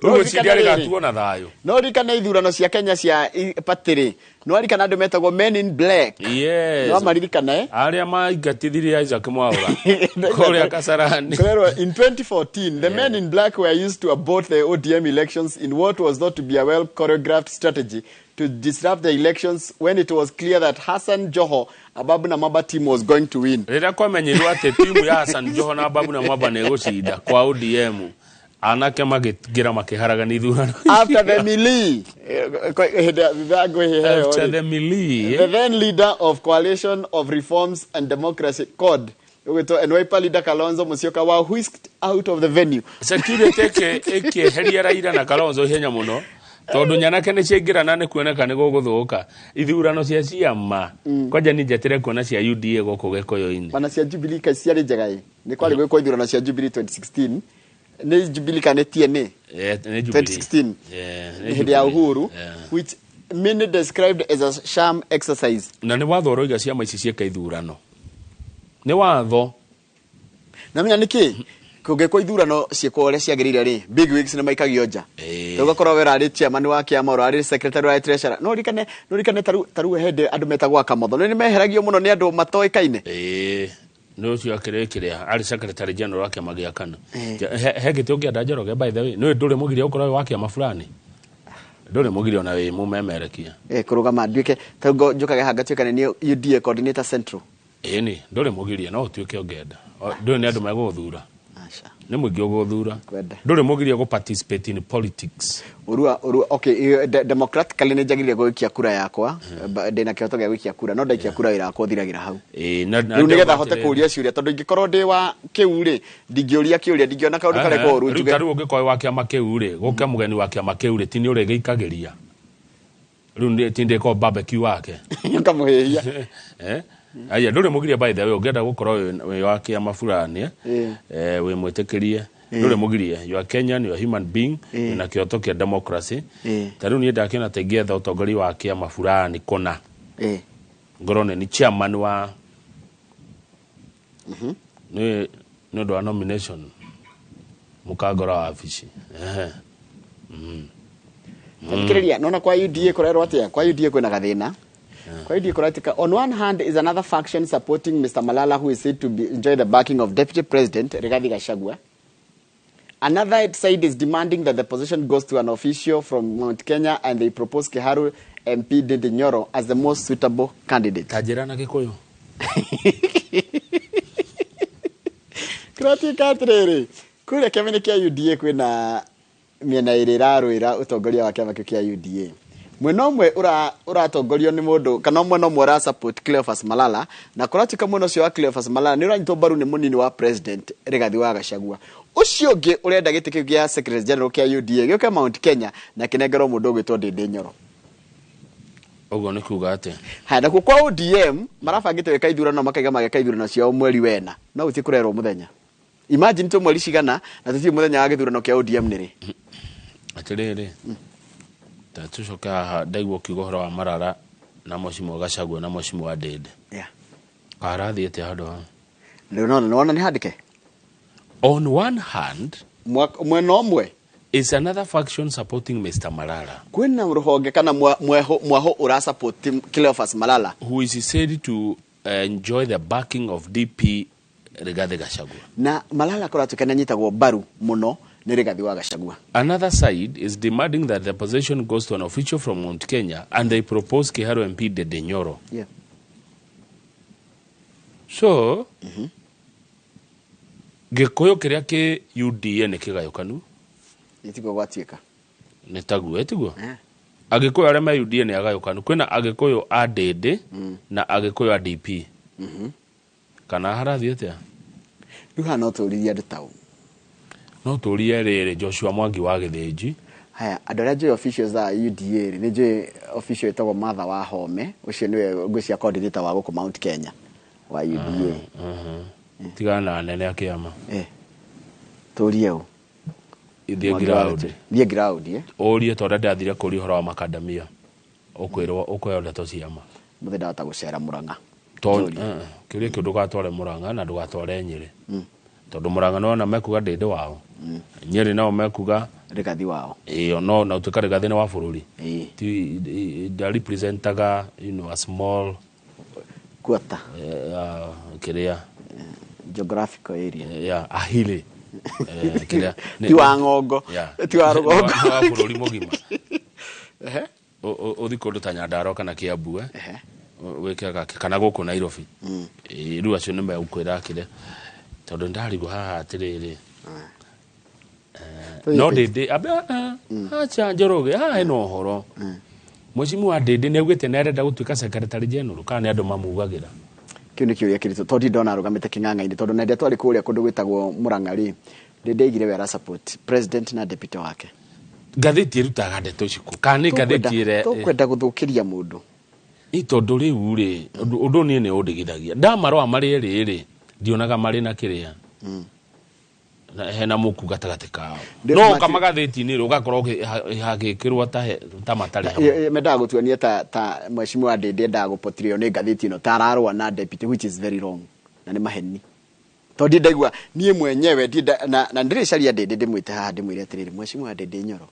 No Rĩu ririkane ngwĩciria rĩrĩ. rĩgatuo na thayũ. No ririkane ithurano cia Kenya cia party rĩ, no ririkana andũ metagwo men in black? Yes. No maririkana, eh? Arĩa maingatithirie Isaac Mwaura kũrĩa Kasarani. Kwerwo, in 2014, the men in black were used to abort the ODM elections in what was thought to be a well choreographed strategy to disrupt the elections when it was clear that Hassan Joho, Ababu Namwamba team was going to win. Rĩrĩa kwamenyirwo atĩ timu ya Hassan Joho na Babu na Mwamba nĩ ĩgũcinda kwa ODM, anake magĩingĩra makĩharagania ithurano. After the melee, hĩndĩ ya mĩbango ĩheo After rĩ, the melee. the then leader of Coalition of Reforms and Democracy, CORD, ũgwĩtwo and Wiper leader Kalonzo Musyoka were whisked out of the venue. Security ĩkĩeheria Raila na Kalonzo ihenya mũno tondũ nyanake nĩ ciaingĩra na nĩ kuoneka nĩ gũgũthũka. Ithurano cia ciama kwanja nĩ njetire kuona cia UDA gũkũ Gĩkũyũ-inĩ. Ona cia Jubilee kaĩ ciarĩ njega ĩ? Nĩ kwarĩ gwĩkwo ithurano cia Jubilee 2016, nĩ Jubilee kana nĩ TNA? Nĩ Jubilee. 2016. Nĩ hĩndĩ ya Jubilee. Uhuru, which many described as a sham exercise. Na nĩ watho ũroiga ciama ici ciĩka ithurano, nĩ watho. Na menya nĩkĩ kũngĩkwo ithurano ciĩkwo ũrĩa ciagĩrĩire rĩ, big wigs nĩ maikagio nja. Rĩu ũgakorwo we ũrarĩ chairman wa kĩama, ũrarĩ secretary, ũrarĩ treasurer, no ririkane tarĩu hĩndĩ andũ metagwo akamotho nĩ meheragio mũno nĩ andũ matoĩkaine. Ĩĩ, nĩ ũcio akĩrĩ kĩrĩa arĩ secretary general wa kĩama gĩa KANU. He gĩtĩ ũngĩenda, Njoroge? By the way, nĩ ndũrĩ mũgiria ũkorwo wĩ wa kĩama fulani, ndũrĩ mũgiria ona wĩ mũmemerekia. Kũrũgama nduĩke tarĩu njũkage haha ngatuĩka nĩ niĩ UDA coordinator central. Ĩni, ndũrĩ mũgiria, no ũtuĩke ũngĩenda. Ndũrĩ nĩ andũ megũgũthura. Aca. Nĩ mũingĩ ũgũthura. Kwenda. Ndũrĩ mũgirie gũ participate in politics. Urua urua okay, democratically nĩ njagĩrĩire gũikia kura yakwa, ndĩna kĩhoto gĩa gũikia kura, no ndaikia kura wĩra wakwa ũthiragĩra hau. Ĩĩ, na Rĩu nĩgetha hote kũũria ciũria, tondũ ingĩkorwo ndĩ wa kĩu rĩ, ndingĩũria kĩũria, ndingĩona kaũndũ karĩa koru Rĩu njuge. ta rĩu ũngĩkorwo wa kĩama kĩu rĩ, gũke mũgeni wa kĩama kĩu rĩ, ti nĩ ũrĩgĩikagĩria. Rĩu ti ndĩkorwo barbecue wake. Ũkamũhĩhia. Aya, ndũrĩ mũgirie by the way, ũngĩenda gũkorwo wĩ wa kĩama fulani, wĩ mwĩtĩkĩrie, ndũrĩ mũgirie. You are Kenyan, you are human being, wĩna kĩhoto kĩa democracy. Ta rĩu niĩ ndakĩona ta ingĩetha ũtongoria wa kĩama fulani kũna. Ngorwo nĩ chairman wa nĩ ũndũ wa nomination mũkangora wabici. Thikĩrĩria, nona kwa UDA kũrerwo atĩa? Kwa UDA kwĩna gathĩna. Kwa UDA kũratika, on one hand is another faction supporting Mr. Malala, who is said to be enjoy the backing of Deputy President Rigathi Gachagua. Another side is demanding that the position goes to an official from Mount Kenya, and they propose Kiharu MP Ndindi Nyoro as the most suitable candidate. Ta njĩra na Gĩkũyũ. Kũratuĩka atĩrĩrĩ, kũrĩa kĩama-inĩ kĩa UDA kwĩna mĩena ĩrĩ ĩrarũĩra ũtongoria wa kĩama kĩu kĩa UDA. Mwena ũmwe ũratongorio nĩ mũndũ, kana mwena ũmwe ũra support Cleophas Malala, na kũratuĩka mwena ũcio wa Cleophas Malala nĩ ũranyitwo mbaru nĩ mũnini wa president Rigathi wa Gachagua. Ũcio ũngĩ ũrenda gĩtĩ kĩu gĩa Secretary General kĩa UDA gĩũke Mount Kenya na kĩnengerwo mũndũ ũgwĩtwo Ndindi Nyoro. Ũguo nĩ kuga atĩa? Haya, nakuo kwa ODM marabangĩte gwĩka ithurano, makaiga mageka ithurano ciao mweri wena, no gũtirĩ kũrerwo mũthenya. Imagine tũ mweri cigana na tũtirĩ mũthenya wa gĩthurano kĩa ODM nĩ rĩ. Atĩrĩrĩ, ta tũcoke haha, ndaigua ũkiuga ũhoro wa Marara na Mheshimiwa Gachagua na Mheshimiwa Ndindi. Karathiĩ atĩa handũ haha? Rĩu nona nĩwona nĩ handĩke. On one hand, Mwena ũmwe is another faction supporting Mr. Malala, kwĩna rũhonge kana mwaho ũra support Cleophas Malala, who is said to enjoy the backing of DP Rigathi Gachagua. Na Malala kũratuĩka nĩ anyitagwo mbaru mũno nĩ Rigathi wa Gachagua. Another side is demanding that the position goes to an official from Mount Kenya, and they propose Kiharu MP Ndindi Nyoro. So, Gĩkũyũ kĩrĩa kĩ UDA nĩ kĩgayũkanu. Gĩtiguo gwatuĩka. Nĩ taguo, ĩtiguo? Agĩkũyũ arĩa me UDA nĩ agayũkanu. Kwĩna Agĩkũyũ a Ndindi na Agĩkũyũ a DP. Kana harathiĩ atĩa? Rĩu haha no tũũririe andũ tau. No tũrie rĩrĩ Joshua Mwangi wa Gĩthĩnji. Haya, andũ arĩa njũĩ officials a UDA rĩ, nĩ njũĩ official ĩtagwo Martha wa Home, ũcio nĩwe ngwĩciria coordinator wa gũkũ Mount Kenya wa UDA. Tigana na anene a kĩama. Tũrie ũ? Ithiĩ Mwangi wa ground. Gĩthĩnji. Thiĩ ground, eh? Ũrie tondũ ndathire kũria ũhoro wa makadamia. Ũkwĩrwo ũkũheo ndeto cia ma. Mũthĩ ndahota gũcera Murang'a. Kĩũria kĩu ndũgatware Murang'a na ndũgatware Nyĩrĩ. Tondũ Murang'a nĩwona mekuga Ndindi wao. Nyĩrĩ nao mekuga Rigathi wao. Ĩyo no na ũtuĩka Rigathi nĩ wa bũrũri. Ti representaga a small quarter. Kĩrĩa geographical area. Yeah, ahili. Kĩrĩa Ti wa ng'ongo. Ti wa rũgongo. Nĩ wa bũrũri mũgima. Ũthi kũndũ ta Nyandarua kana Kiambu, Wĩke gake kana gũkũ Nairobi. Rĩu acio nĩ megũkwĩra kĩrĩa. Tondũ ndarigwo haha atĩrĩrĩ. No Ndindi abe acha Njoroge haha hena ũhoro. Mheshimiwa Ndindi nĩ augĩte nĩ arenda gũtuĩka secretary general kana nĩ andũ mamugagĩra. Kĩu nĩ kĩũria kĩritũ tondũ ndona arũgamĩte kĩng'ang'a-inĩ, tondũ na rĩrĩa twarĩ kũrĩa kũndũ gwĩtagwo Murang'a rĩ, Ndindi aigire we ara support president na deputy wake. Ngathĩti ĩrutaga ndeto ici kũ? Kana nĩ ngathĩti ĩrĩa Tũkwenda gũthũkĩria mũndũ. Ĩ tondũ rĩu rĩ, ũndũ niĩ nĩ ũndigithagia. Ndamarora marĩ erĩ rĩ, ndionaga marĩ na kĩrĩa. Na hena mũku gatagatĩ kao. No ũka magathĩti-inĩ rĩ, ũgakorwo hagĩkĩrwo ta matarĩ hamwe. Mendaga gũtuonia ta Mheshimiwa Ndindi endaga gũpotirio nĩ ngathĩti ĩno ta ararũa na deputy, which is very wrong. Na nĩ maheni. Tondũ ndiĩ ndaigua niĩ mwenyewe ndiĩ na ndĩrĩcaria Ndindi ndĩmwĩte haha ndĩmwĩre atĩrĩrĩ, Mheshimiwa Ndindi Nyoro,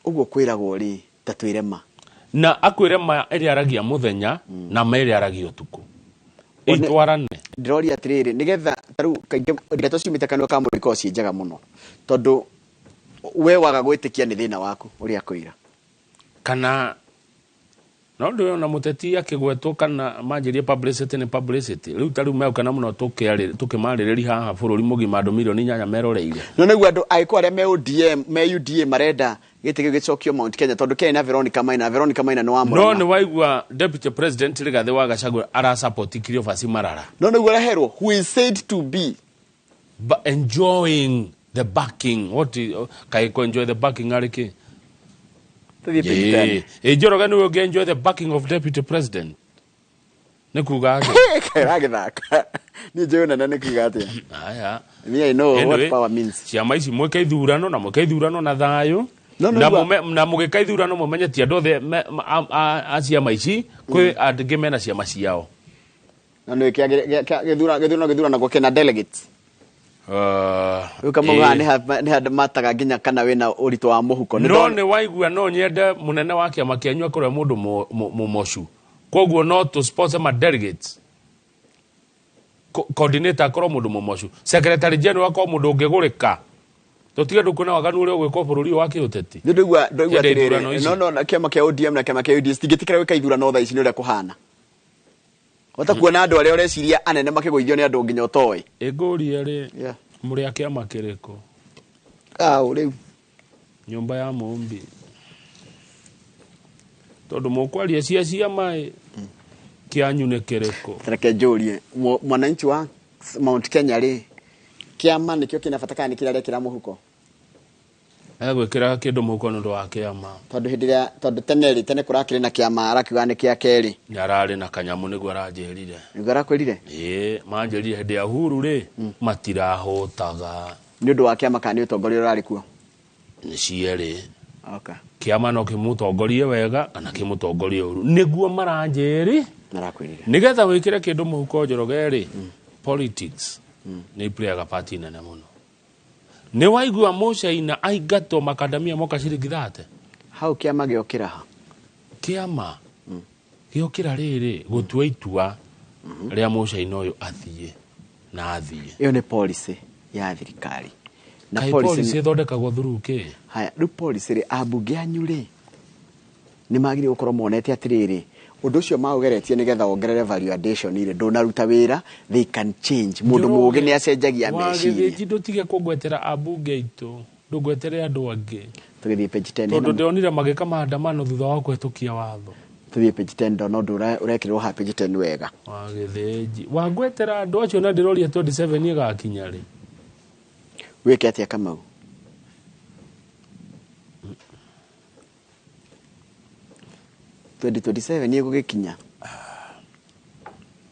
ũguo kwĩragwo rĩ, ta twĩre ma. Na akwĩre ma ĩrĩa aragia mũthenya na ma ĩrĩa aragia ũtukũ. Itwarane. Ndĩroria atĩrĩrĩ, nĩgetha ta rĩu kaingĩ ndeto ciumĩte kanua ka mũndũ ikoragwo ciĩ njega mũno, tondũ we waga gwĩtĩkia nĩ thĩna waku ũrĩa akwĩra. Kana No ndĩrona mũteti akĩgwetwo kana manjĩrie publicity nĩ publicity. Rĩu ta rĩu meuka na mũno tũkĩmarĩrĩria haha bũrũri mũgima andũ milioni 8 meroreire. No nĩguo andũ agĩkũyũ arĩa me ODM me UDA marenda gĩtĩ kĩu gĩcokio Mount Kenya tondũ kĩarĩ na Veronica Maina. Veronica Maina nĩ wa No Murang'a. nĩ waigua Deputy President Rigathĩ wa Gachagua arasupport Cleophas Malala. No nĩguo areherwo who is said to be But enjoying the backing. What is kaĩ ko enjoy the backing arĩ kĩ? Tũthiĩ page 10. Ĩ Njoroge nĩwe ũngĩ enjoy the backing of Deputy President. Nĩ kuga atĩa? Kaĩragĩthaka. Niĩ njũĩ ũnene nĩ kuga atĩa. Aya. Me, I know Anyway, what power means. Ciama ici mwĩke ithurano na mwĩke ithurano na thayũ. No, no, Na igua. na mũgĩka ithurano mũmenye ti andũ othe a ciama ici kwĩ angĩ mena ciama ciao. Na nĩ gĩthurano gĩthuranagwo kĩna delegates. Rĩu kamau haha nĩ handũ mataga nginya kana wĩna ũritũ wa mũhuko. Nĩ No ndona- nĩ waigua no nyende mũnene wa kĩama kĩanyu akorwo e mũndũ mũmocu. Koguo no tũ sponsor ma delegates. Coordinator akorwo mũndũ mũmocu. Secretary general akorwo mũndũ ũngĩgũrĩka. Tũtige ndũkuona waganu ũrĩa ũgwĩkwo bũrũri ũyũ wa kĩũteti. Nĩ ndaigua Kĩenda atĩrĩrĩ, ithurano ici. no no na kĩama kĩa ODM na kĩama kĩa UDA citingĩtĩkĩra gwĩka ithurano thaa ici nĩ ũrĩa kũhana. Hota kuona andũ arĩa ũreciria anene makĩgũithio nĩ andũ nginya ũtoĩ. Ĩngũrie rĩ, Yeah. mũrĩ a kĩama kĩrĩkũ? Au rĩu. Nyũmba ya mũmbi. Tondũ mũkwaria cia ciama ĩ, kĩanyu nĩ kĩrĩkũ? Reke njũrie mwananchi wa Mount Kenya rĩ, kĩama nĩkĩo kĩna bata kana nĩ kĩrĩa arekĩra mũhuko? Egwĩkĩra kĩndũ mũhuko nĩ ũndũ wa kĩama. Tondũ hĩndĩ ĩrĩa, tondũ tene rĩ, tene kũrakĩrĩ na kĩama arakiuga nĩ kĩa kerĩ. Nĩ ararĩ na kanyamũ nĩguo aranjĩrire. Nĩguo arakwĩrire? Ĩĩ, manjĩrire hĩndĩ ya Uhuru rĩ, matirahũtaga. Nĩ ũndũ wa kĩama kana nĩ ũtongoria ũrarĩ kuo? Nĩ cierĩ. Okay. Kĩama no kĩmũtongorie wega kana kĩmũtongorie ũru. Nĩguo maranjĩrĩ. Marakwĩrire. Nĩgetha wĩkĩre kĩndũ mũhuko Njoroge rĩ, politics nĩ playaga part nene mũno. Nĩ waigua Mũcaina aingatwo makandamia moka ciringi 30? Hau kĩama gĩokĩra ha? Kĩama gĩokĩra rĩrĩ gũtua itua rĩa Mũcaina ũyũ athiĩ na athiĩ. Ĩyo nĩ policy ya thirikari. Na Kaĩ policy policy ĩthondekagwo through kĩ? Haya, rĩu policy rĩ, ambunge anyu rĩ, nĩ magĩrĩirwo gũkorwo monete atĩrĩrĩ, ũndũ ũcio maũgeretie nĩgetha wongerere value addition rĩ, ndũnaruta wĩra, they can change. Mũndũ mũũgĩ nĩ acenjagia meciria. Wagĩthĩnji ndũtige kũngwetera ambunge aitũ, ndũngwetere andũ angĩ. Tũgĩthiĩ page 10. Tondũ ndĩronire magĩka maandamano thutha wa kũhetũkia watho. Tũthiĩ page 10 ndona ũndũ ũrekĩrwo haha page 10 wega. Wagĩthĩnji. Wangwetera andũ acio na ndĩroria 27 ĩgakinya rĩ. Wĩke atĩa Kamau? 2027 ĩgũgĩkinya.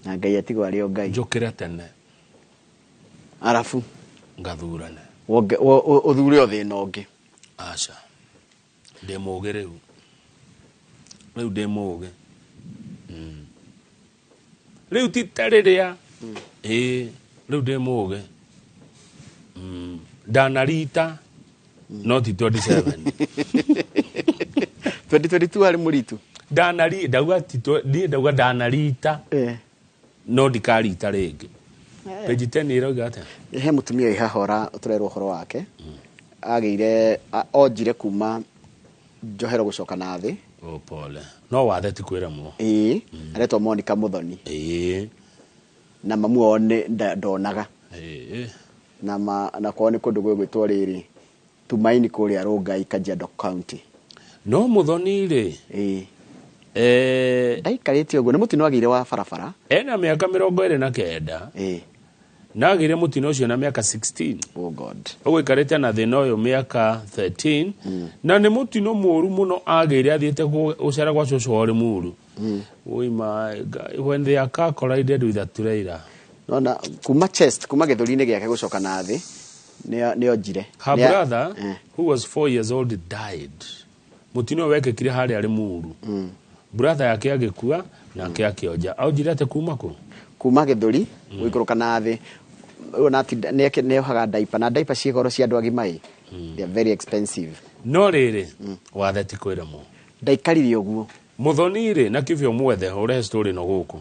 Na Ngai atigwo arĩ o Ngai. Njũkĩre tene. Arabu. Ngathurane. Ũthure o thĩna ũngĩ. Aca. Ndĩ mũũgĩ rĩu. Rĩu ndĩ mũũgĩ. Rĩu ti ta rĩrĩa. Ĩĩ, rĩu ndĩ mũũgĩ. Ndanarita no ti 27. 2022 harĩ mũritu. Ndanari, ndauga ti niĩ ndauga ndanarita. No ndikarita rĩngĩ. Page 10 ĩrauga atĩa? He mũtumia wĩ haha ũtũrerwo ũhoro wake. Agĩire, onjire kuma njohero gũcoka na thĩ. Oh, pole. No wathe ti kwĩremwo. Ĩĩ, aretwo Monica Muthoni. Ĩĩ. Na mamu wao nĩ ndonaga. Ĩĩ. Na na kwao nĩ kũndũ gwĩgwĩtwo rĩrĩ, Tumaini kũrĩa Rongai, Kajiado County. No Muthoni rĩ. Ĩĩ. Ndaikarĩte ũguo, nĩ mũtino agĩire wa barabara. Ena mĩaka mĩrongo ĩrĩ na kenda. Ĩĩ. Na agĩire mũtino ũcio na mĩaka 16. Oh God. Ũguo aikarĩte na thĩna ũyũ mĩaka 13. Na nĩ mũtino mũũru mũno agĩire athiĩte gũcera gwa cũcũ wa Limuru. Oi my God, when their car collided with a trailer. Nona kuma chest, kuma gĩthũri-inĩ gĩake gũcoka na thĩ, nĩ onjire. Her Nĩ a- brother, who was 4 years old, died. Mũtino ũyũ wekĩkire harĩa Limuru. Brother yake agĩkua nake akĩonja. Aonjire atĩ kuma kũ? Kuma gĩthũri, gũikũrũka na thĩ. Ũyũ na ti, nĩ eke, nĩ ohaga diaper, na diaper ciĩ goro cia andũ agima ĩ. They are very expensive. No rĩrĩ, wathe ti kwĩremwo. Ndaikarire ũguo. Muthoni rĩ, na kĩbio mwethe, ũrehe story no gũkũ.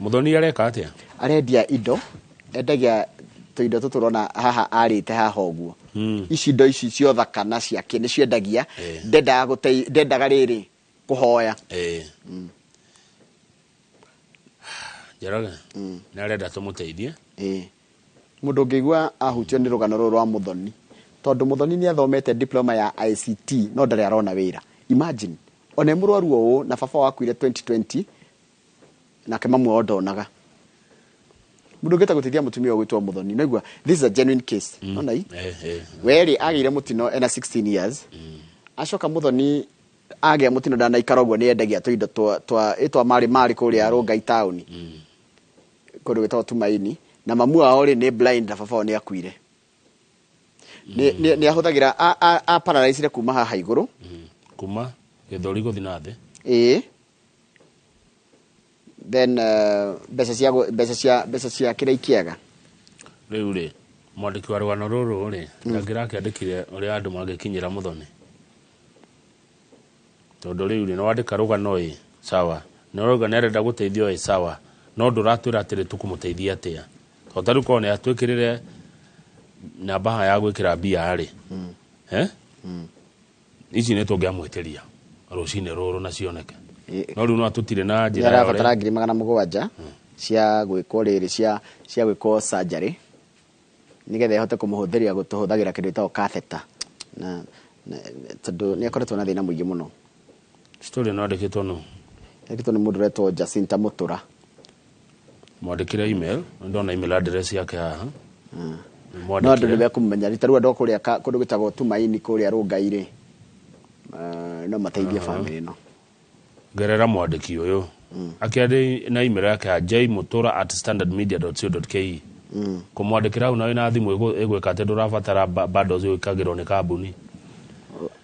Muthoni areka atĩa? Arendia indo, endagia tũindo tũtũ ũrona haha arĩte haha ũguo. Ici indo ici cia ũthaka na ciake nĩ ciendagia. Ndendaga gũte, ndendaga rĩrĩ Kũhoya. Ĩĩ, Njoroge nĩ arenda tũmũteithie. Ĩĩ, mũndũ ũngĩigua ahutio nĩ rũgano rũrũ rwa Mũthoni, tondũ Mũthoni nĩ athomete diploma ya ICT no ndarĩ arona wĩra. Imagine, ona e mũrwaru ũũ, na baba wakuire 2020, nake mamu wao ndonaga. Mũndũ ũngĩhota gũteithia mũtumia ũyũ gwĩtwo Mũthoni, naigua this is a genuine case. Nona i werĩ agĩire mũtino ena 16 years. Acoka Mũthoni agĩa mũtino, ndanaikara ũguo, nĩ endagia tũindo twa ĩtwa marĩ marĩ kũrĩa Rũngai taũni, kũndũ gwĩtagwo Tumaini. Na mamu wao rĩ, nĩ blind, na baba wao nĩ akuire. Nĩ ahũthagĩra a paralyzire kuma haha igũrũ. Kuma gĩthũri gũthiĩ na thĩ. Ĩĩ, then mbeca cia kĩrĩa ikĩaga. Rĩu rĩ, mwandĩki wa rũgano rũrũ rĩ, ndangĩrakĩandĩkire ũrĩa andũ mangĩkinyĩra Mũthoni, tondũ rĩu rĩ, nĩwandĩka rũgano, ĩ sawa, nĩ ũrauga nĩ arenda gũteithio, ĩ sawa, no ndũratwĩra atĩrĩ tũkũmũteithia atĩa, tondũ ta rĩu korwo nĩ atwĩkĩrĩre namba haha ya gwĩkĩra mbia rĩ, eh? Ici nĩ tũngĩamwĩtĩria rũcinĩ rũrũ na cioneke, no rĩu no tũtirĩ na nĩ njĩra ya arabatara ũrĩa 700,000 cia gwĩkwo rĩrĩ, cia gwĩkwo surgery, nĩgetha ĩhote kũmũhũthĩria gũtũhũthagĩra kĩndũ gĩtagwo catheter, na tondũ nĩ akoretwo na thĩna mũingĩ mũno. Story ĩno yandĩkĩtwo nũ? Yandĩkĩtwo nĩ mũndũ ũretwo Jacinta Mũtũra. Mwandĩkĩre email, ndona email address yake haha. No andũ nĩ mekũmenya rita rĩu, andũ a kũrĩa kũndũ gwĩtagwo Tumaini kũrĩa Rũngai rĩ, no mateithie famĩlĩ ĩno. Gerera mwandĩki ũyũ akĩandĩ na email yake ya jmutura@standardmedia.co.ke. Kũmwandĩkĩra hau na wĩna thimũ ĩgwĩka atĩ ndũrabatara bundles gwĩkagĩrwo nĩ kambuni.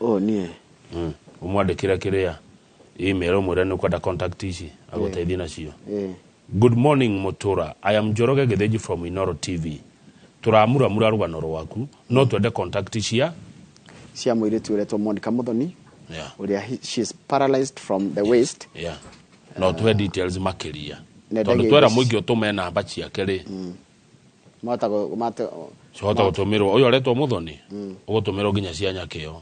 Ũũ niĩ. Ũmwandĩkĩre kĩrĩa email, ũmwĩre nĩ ũkwenda contact ici agũteithie nacio. Ĩĩ. Good morning, Mutura. I am Njoroge Gĩthĩnji from Inoro TV. Tũramuramura rũgano rwaku, no twende contact cia cia mũirĩtu ũretwo Monica Muthoni, ũrĩa she is paralyzed from the waist. Yeah. No tuhe details makĩria, Nendagia tondũ indo twera mũingĩ ũtũme namba ciake rĩ, mahota mate cihota gũtũmĩrwo ũyũ aretwo Muthoni, ũgũtũmĩrwo nginya cia nyakĩo.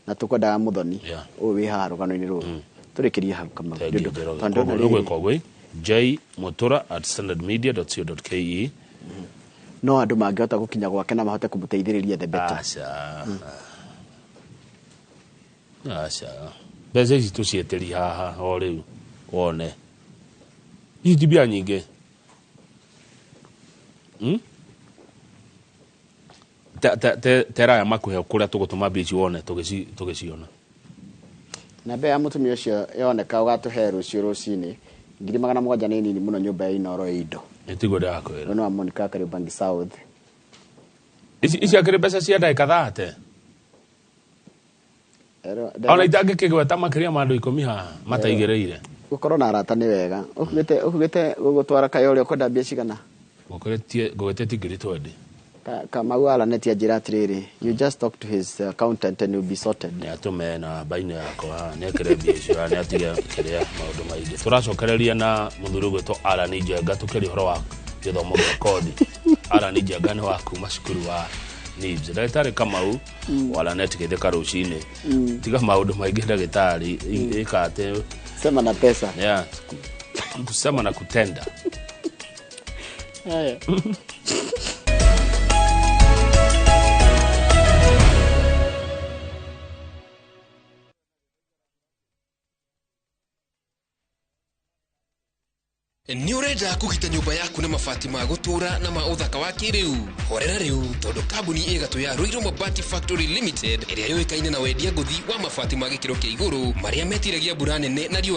Na tũkwendaga Muthoni ũyũ wĩ haha rũgano-inĩ rũrũ. Tũrĩkĩrie hau, Kamau. Thank you, Nĩ ũndũ- Njoroge. tondũ Koguo ndona nĩ rĩrĩ, gwĩka ũguo, jmutura@standardmedia.co.ke. No andũ mangĩhota gũkinya gwake na mahote kũmũteithĩrĩria, the better. Aca, aca, mbeca ici tũciĩtĩri haha o rĩu wone ici ti mbia nyingĩ. Tera aya makuhe kũrĩa tũgũtũma mbia ici wone tũgĩciona. Na mbea ya mũtumia ũcio yoneka, ũgatũhe rũciũ rũcinĩ. 700,000 nĩ nini mũno nyũmba ya Inoro ĩ indo. Nĩtiguo ndĩrakwĩra. Ũyũ nĩ wa Monica Kariobangi South. Ici akĩrĩ mbeca cia ndagĩka 30, ona itangĩkĩgweta makĩria ma andũ 10 haha mataigĩrĩire. Gũkorwo na arata nĩ wega. Ũkugĩte gũgũtwara kayo ũrĩa ũkwenda mbia cigana? Ngũgĩtĩtie 20,000. Kamau Alanet anjĩra atĩrĩrĩ, you just talk to his accountant and you'll be sorted. Nĩ atũme namba-inĩ yakwa haha, nĩ ekĩre mbia icio haha, nĩ atige kĩrĩa maũndũ maingĩ. Tũracokereria na mũthuri ũgwĩtwo Alan Njenga, tũkĩaria ũhoro wa gĩthomo gĩa kothi. Alan Njenga nĩ wa kuma cukuru wa NIBS. Ndagĩtarĩ Kamau wa Lanet Gĩthĩka rũcinĩ, tiga maũndũ maingĩ ndagĩtarĩ, ĩka atĩ sema na pesa. Yeah, kusema na kutenda. Haya. Nĩ ũrenda kũgita nyũmba yaku na mabati ma gũtũũra na ma ũthaka wa kĩrĩu? Horera rĩu, tondũ kambuni ĩgatũ ya Ruiru Mabati Factory Limited, ĩrĩa yũĩkaine na wendia ngũthi wa mabati ma gĩkĩro kĩa igũrũ marĩa metiragia mbura nene na riũa.